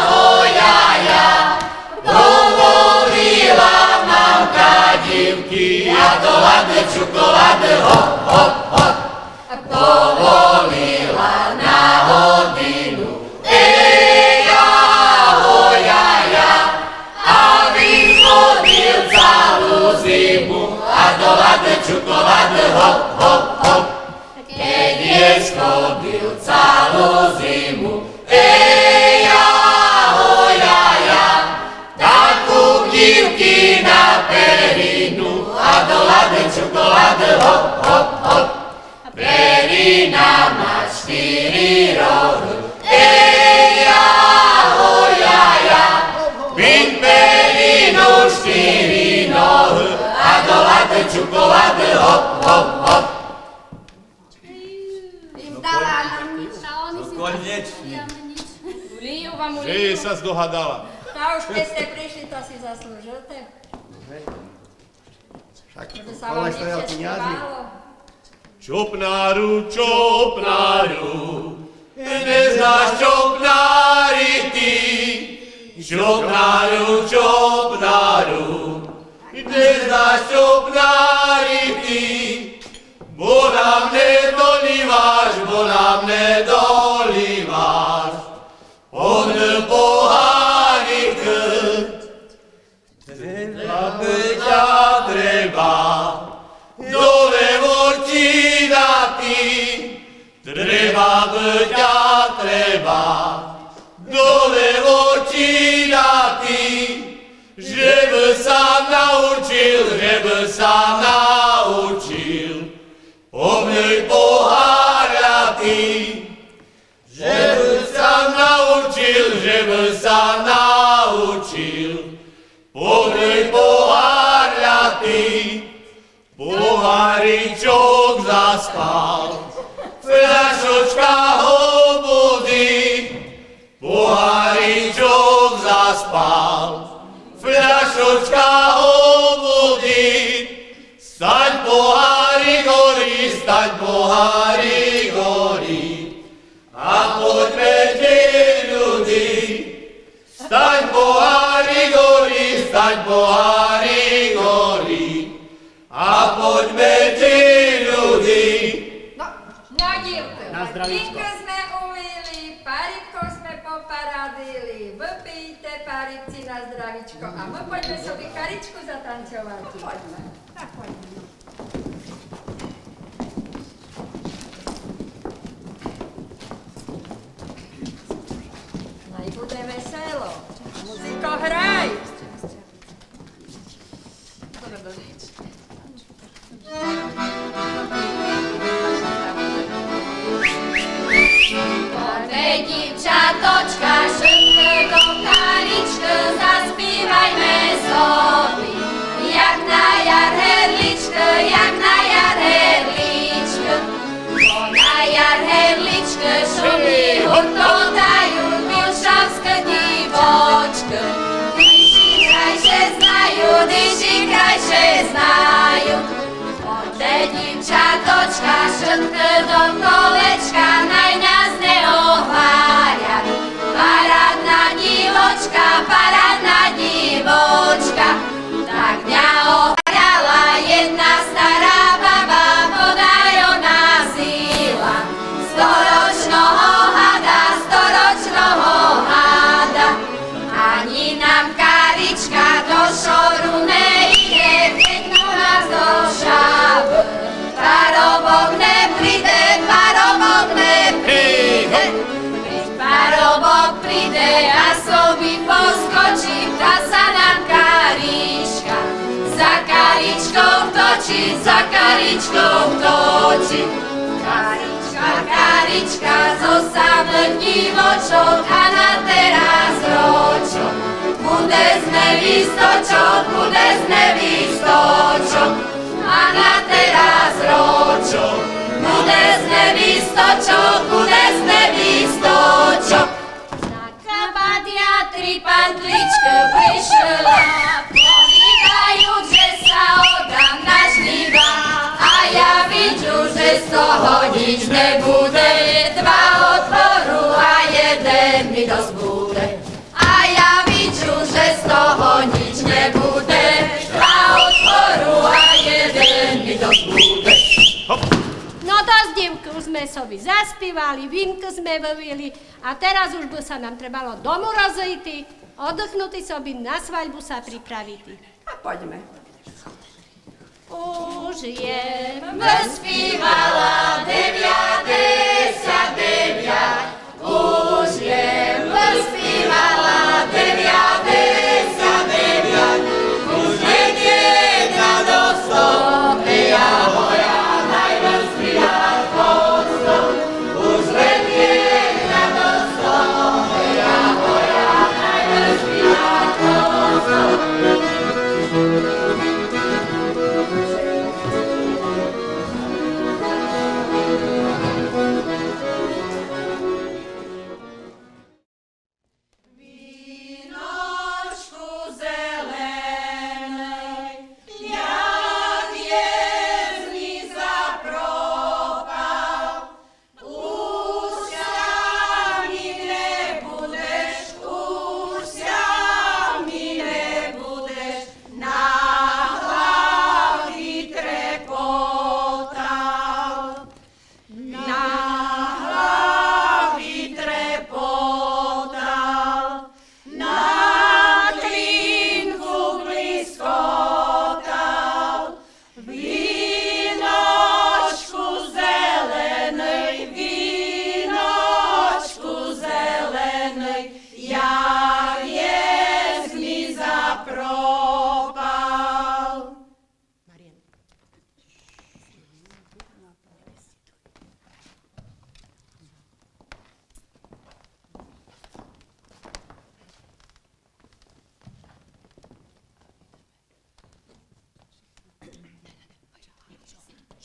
го, я, я, поволіла мамка дівкы, а до лады чоколады, гоп, гоп, гоп. Поволіла на годину, е, я, го, я, я, а він ходив цалу зиму, а до лады чоколады, гоп, гоп, гоп. Кедь єсь ходив цалу зиму, е, я, го, я, я, так у дівкы на перину, а до лады чоколады, гоп, гоп, гоп. Перина ма штыри рогы, е, я, го, я, я. Він перину штыри ногы, а до лады чоколады, гоп, гоп, гоп. Їм дала, а нам ніч. Та они си... Конечні. Улію вам, улію. Же єсь ся здогадала. Та уж кедь сте пришли, то си заслужите. Жебы ся вам ліпше співало. Чопнару, чопнару, не знаш чопнарити. Чопнару, чопнару, не знаш чопнарити. Бо нам не доліваш, бо нам не доліваш. Повны погарикы. Треба бы тя, треба, до леворці дати. Треба бы тя, треба, до леворці дати. Жебы ся научил, жебы ся научил повны погаряти. Жебы ся научил, жебы ся научил повны погаряти. Погаричок заспав, фляшочка го будит. Погаричок заспав, фляшочка го будит. Стань, погарик горит, стань, погарик горит. А подьме ті, люди, стань, погарик горит, стань, погарик горит, а подьме ті, люди. Но, но, дівкы, на здравічко. Вінкы сме увили, парібков сме попарадили, выпийте, парібці, на здравічко, а мы подьме собі карічку затанцьовати. Подьме. Так, ой. Най буде весело. Музико, грай! Подме, дівчаточка, шыбко до карічкы заспівайме собі. Як на яр герлічкы, як на яр герлічкы. Бо на яр герлічкы шумі гуртота Ищи крайше знаю, оте дівчаточка, шыткы до колечка, най нас не огарят. Парадна дівочка, парадна дівочка, так ня огаряла єдна стара баба, подай она зила сторочного гада, сторочного гада. Ані нам карічка до шору не іде, кедь у нас до Шабы парубок не приде, парубок не приде. Кедь парубок приде, а собі поскочить, та ся нам карічка за карічков точить, за карічков точить. Карічка, карічка, зо самых дівочок, а на тераз рочок буде з невісточок, буде з невісточок, а на тераз рочок буде з невісточок, буде з невісточок. На кабадя три пантличкы пришла, повідают, же ся одам нажнїва, а я виджу, же з того нїч не буде, два отвору, а єден мі досц буде. А я виджу, же з того нїч не буде, два отвору, а єден мі досц буде. Но досц, дївкы, уж сме собі заспівали, вінкы сме вывили, а тераз уж бы ся нам требало дому розыйти, одыхнути собі, на свальбу ся приправити. А пойдьме. Уж єм выспівала девятдесят девять, уж єм выспівала девятдесят девять, уж ледь єдна досц, я гоя най выспіват досц. Віночку зеленый, як єс мі запропал, уж ся мі не будеш, уж ся мі не будеш на главі трепотал. На главі трепотал, на клинку блискотал. Віночку зеленый, віночку зеленый, як єс мі запропал.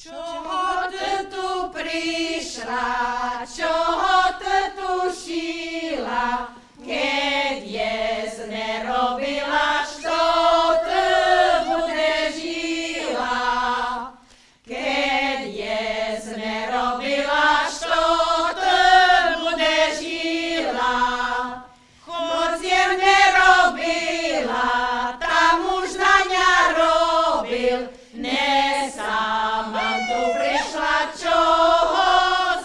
Чого ты ту пришла, чого ты ту шила, кедь єс не робила, што ты будеш їла? Кедь єс не робила, што ты будеш їла? Хоц єм не робила, та муж за ня робил. Не сама м ту пришла, чого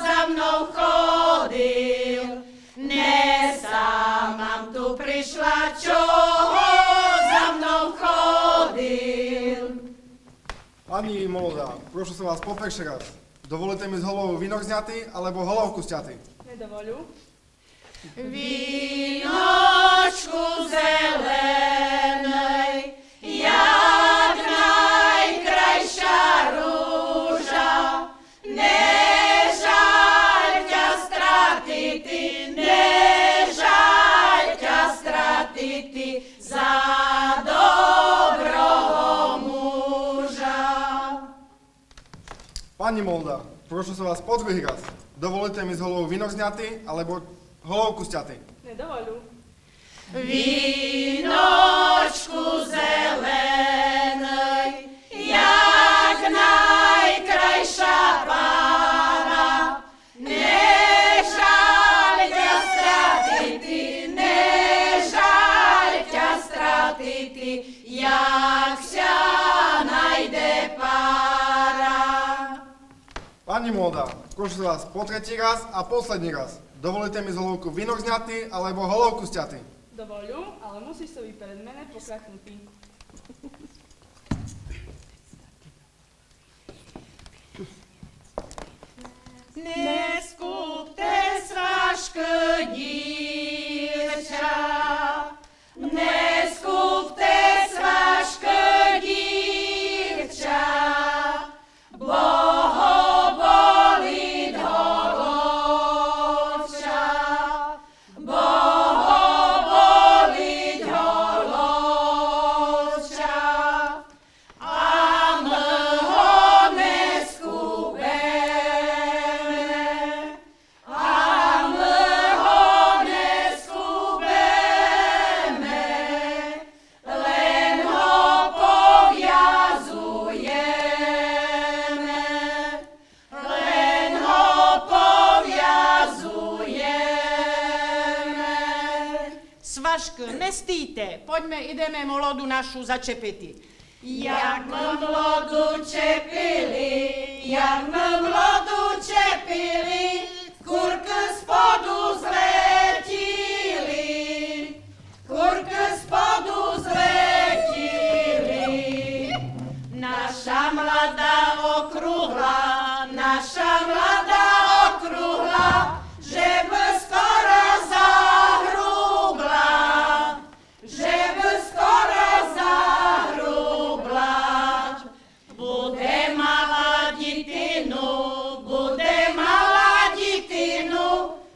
за мнов ходил. Не сама м ту пришла, чого за мнов ходил. Пані молода, прошу ся вас по першый раз. Доволите мі з головы вінок зняти, алебо головку стяти? Не доволю. Віночку зеленый, як найкрайша ружа, не жаль тя стратити, не жаль тя стратити за доброго мужа. Пані молода, прошу ся вас по другый раз. Доволите мі з головы вінок зняти, алебо головку стяти? Не доволю. Віночку зеленый, як найкрайша пара, не жаль тя стратити, не жаль тя стратити, як ся найде пара. Пані молода, прошу вас по третій раз а послідній раз. Доволите ми з головку вінок зняти, або головку стяти? Доволю, але мусиш собі перед мене поклякнути. Не скубте сважкы, дівча, не скубте сважкы, дівча, бо го болить головча, бо го болить головча. А мы го не скубеме, а мы го не скубеме, лен го повязуєме, лен го повязуєме. Сважкы, не стійте, пойдьме, идеме молоду нашу зачепити. Як мы млоду чепили, як мы млоду чепили, куркы споду злетіли, куркы споду злетіли. Наша млада округла, наша млада округла, же бы скоро загрубла. Же бы скоро загрубла, буде мала дітину, буде мала дітину,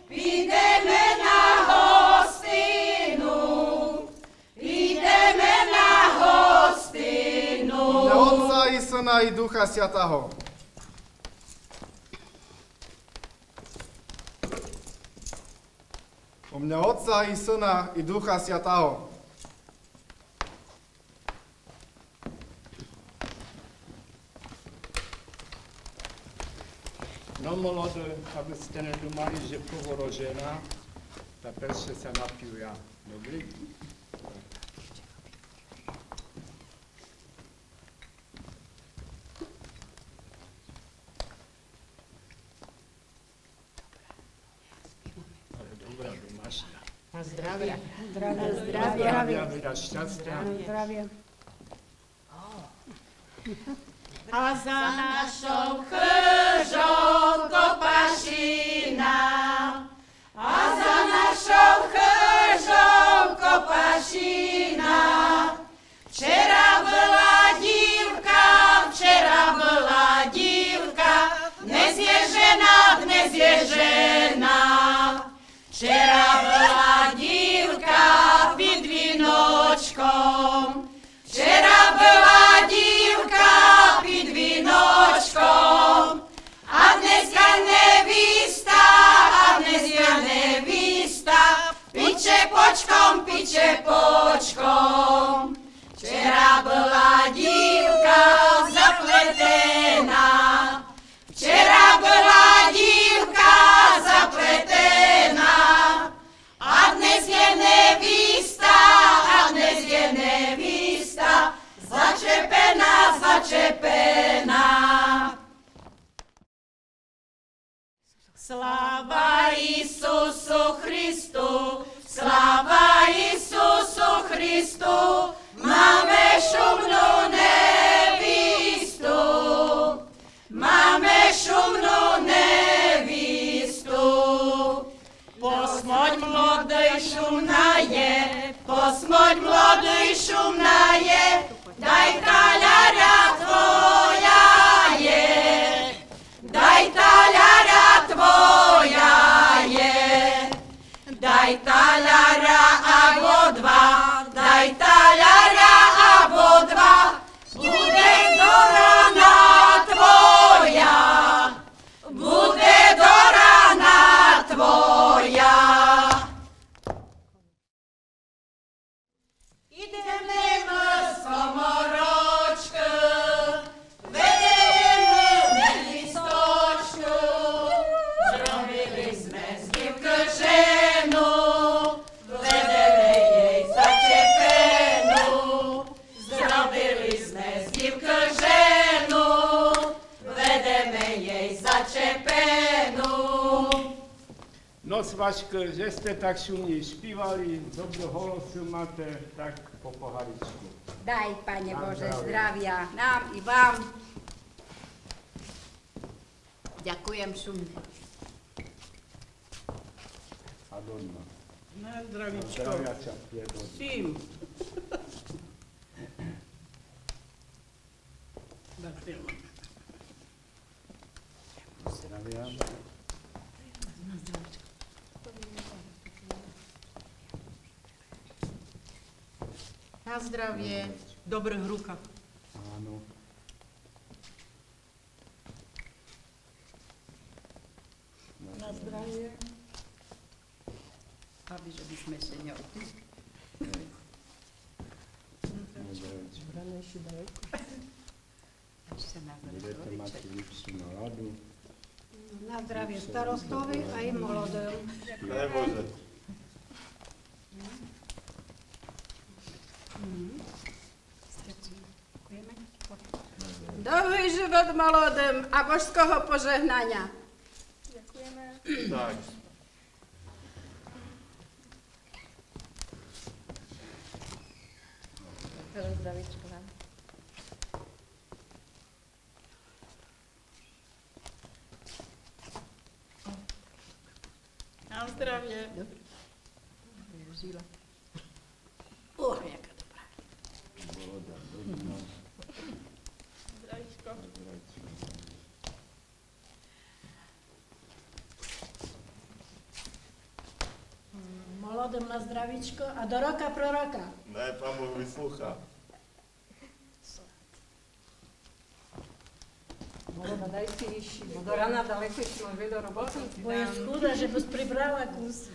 підеме на гостину, підеме на гостину. Во імя Отца і Сына і Духа Святого. Во імя Отца і Сына і Духа Святого. Но, молоды, абы сте не думали, же поворожена, та перше ся напю я. Добрі? Добра, домашня. На здравя. Здравя. Здравя, віра, щастя. Здравя. А за нашов хыжов Копашина, а за нашов хыжов Копашина, вчера была дівка, вчера была дівка, днес є жена, днес є жена. Вчера была дівка під віночком, вчера была дівка під віночком, а днес є невіста, а днес є невіста під чепочком, під чепочком. Вчера была дівка заплетена, вчера была дівка заплетена, а днес є невіста, а днес є невіста зачепена, зачепена. Слава Ісусу Христу, слава Ісусу Христу, маме шумну невісту, маме шумну невісту. Посмоть, млодый, шумна є, посмоть, млодый, шумна є, дай таляря твоя є. Дай таляря твоя є, дай таляря або два, дай таляря або два, буде до рана твоя, буде до рана твоя. Васько, же сте так шумні шпівали, добрі голосы мате, так по погаричку. Дай, Пане Боже, здравя нам і вам. Дякуєме шумні. А доньма. На здравічко. Здравя ця, є доньма. Всім. Дякуєме. Здравя. На здравя. Добрых руках. Ано. На здравя. Абы же бы сме ся не... Будете мати ліпшу наладу. На здравя старостови а і молодым. Дай Боже. Довгый живот молодым а божского пожегнаня. Дякуєме. Так. Здравічко вам. На здравя. Добре. Жила. О, яка добра. Здравічко. Молодым на здравічко а до рока пророка. Най Пан Бог выслуха. Молода, дай си іщи, бо до рана далеко іщи, маш вельо роботы. Бо єс худа, же быс прибрала кус.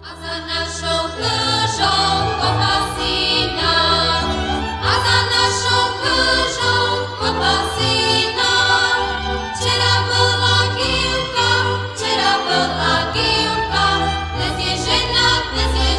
А за нашов хыжов копа сина, а за нашов хыжов копа сина. Вчера была ківка, вчера была ківка, днес є жена, днес є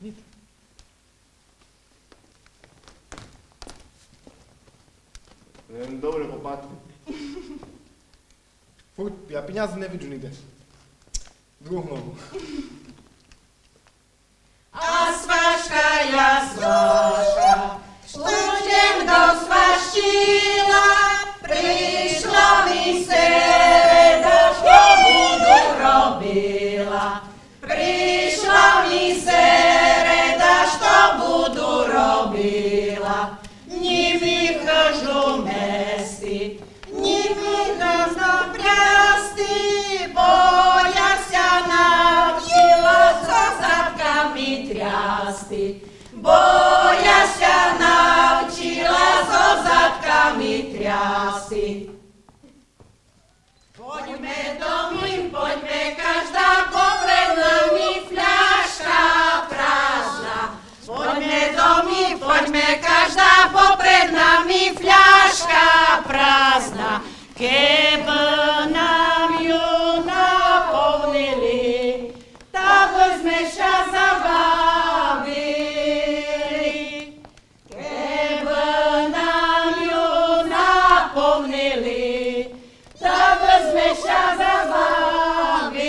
Нїт. Е, добре попатри. Фурт, я пинязо нє виджу нїґдзе. Другу ногу. А сважка, я сважка, што сом досважчила, пришла ми середа, што буду робила. Пришла ми середа, што буду робила. Нї ми хыжу местит, нї ми хыжу прясти, бо я ся навчила зо задками трясти. Бо я ся навчила зо задками трясти. Подьме домів, подьме кажда, бо пред нами фляшка празна. Подьме домів, подьме кажда, бо пред нами фляшка празна. Кебы нам ю наповнили, та бы зме ся забавили. Кебы нам ю наповнили, та бы зме ся забавили.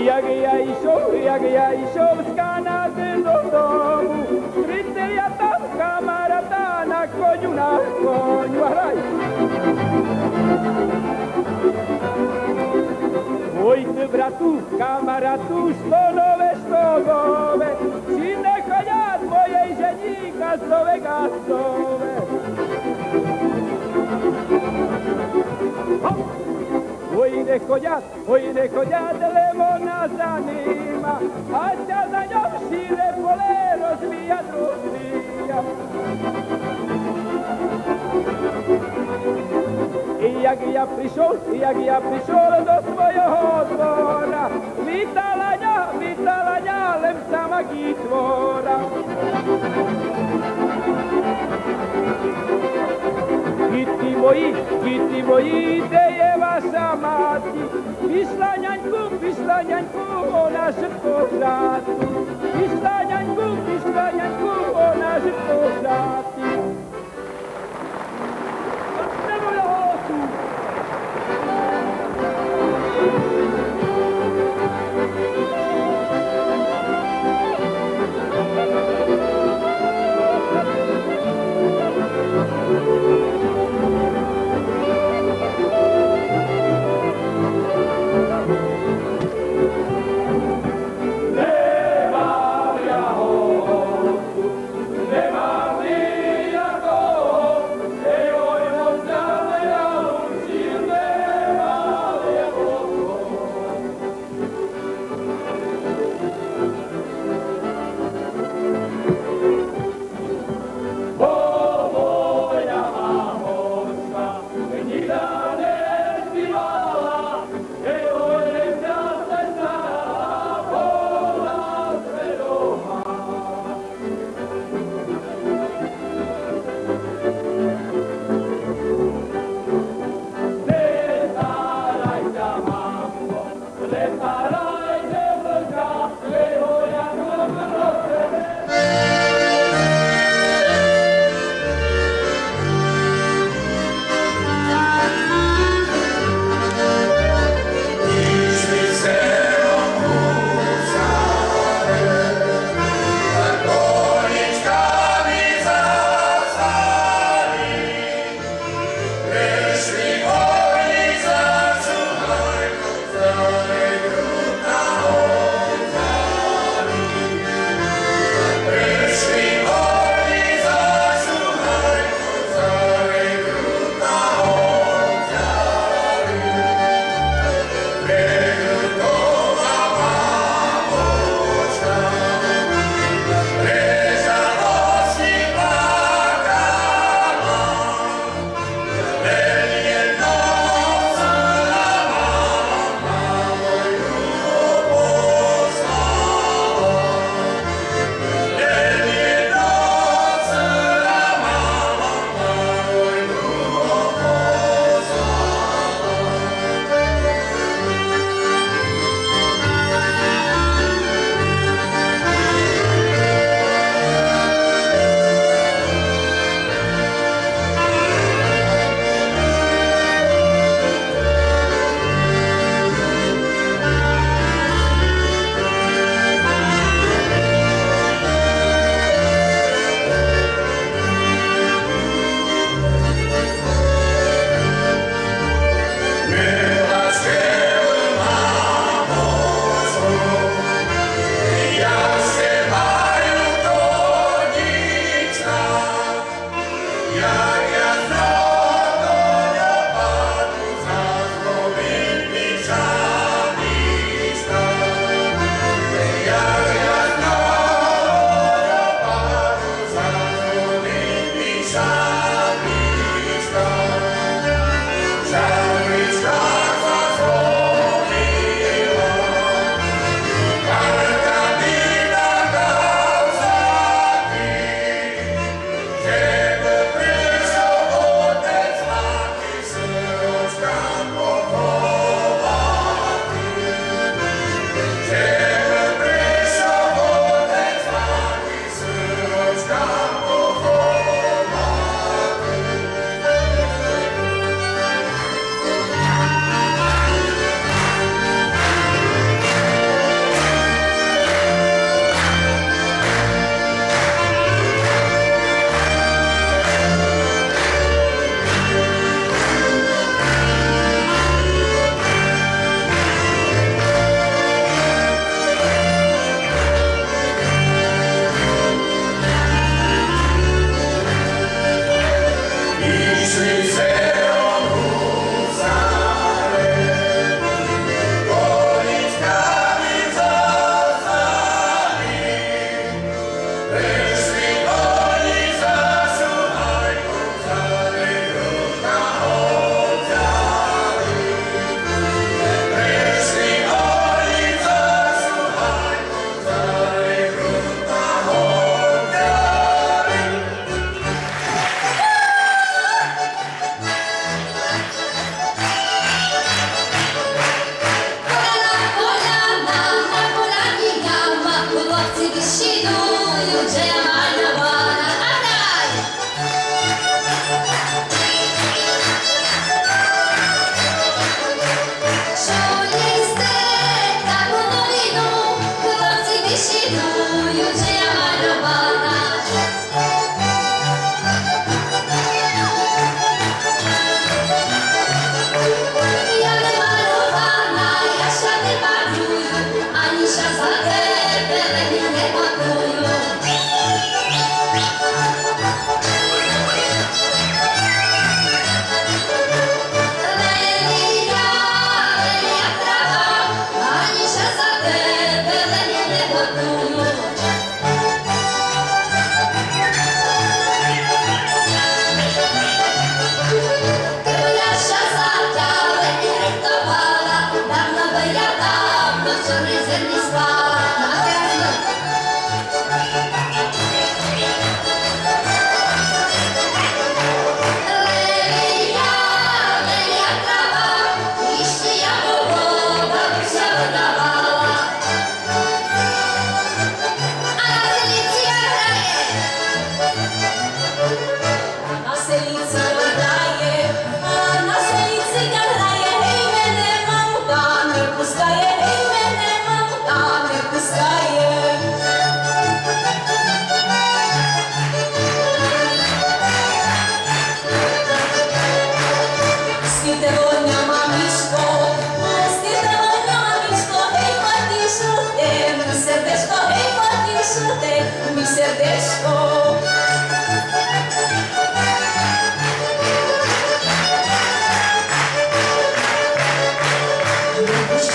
Як я йшов, як я йшов з Канады додому, стріцел я там камарата на коню, на коню, грай. Ой ты, брату, камарату, што нове, што нове, чи не ходят моєй жени газдове, газдове? Ой, не ходят, ой, не ходят, лем она за нима, а ся за ньом шире поле розвіят, розвіят. І як я пришол, і як я пришол до свойого двора, вітала ня, вітала ня лем сама дітвора. Діти мої, діти мої, де є ваша мати? Пішла, няньку, пішла, няньку, она шыбко грати. Пішла, няньку, пішла, няньку, она шыбко грати.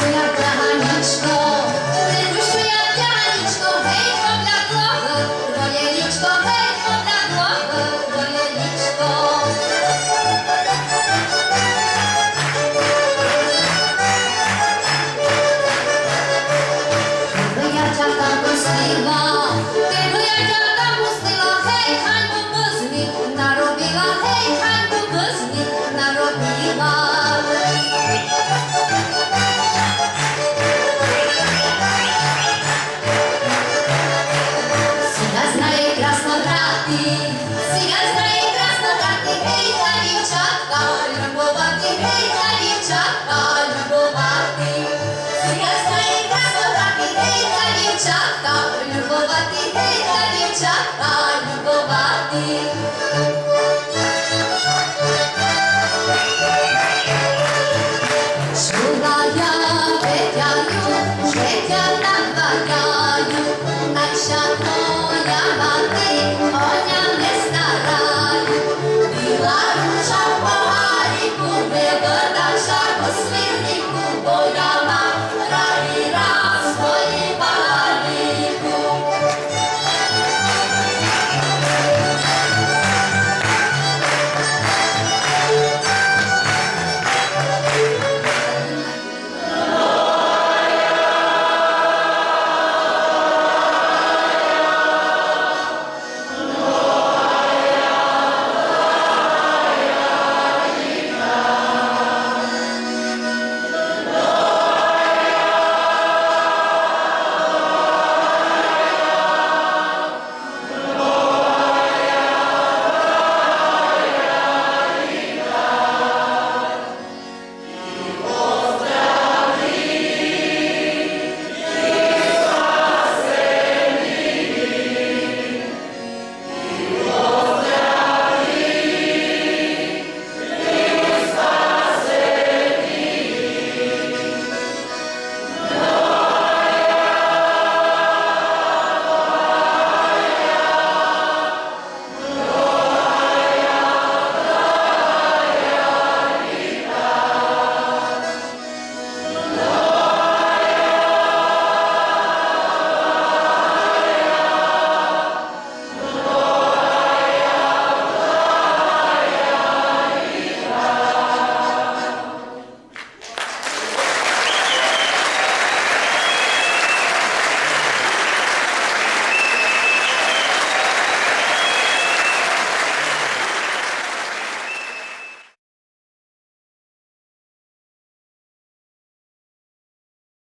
Як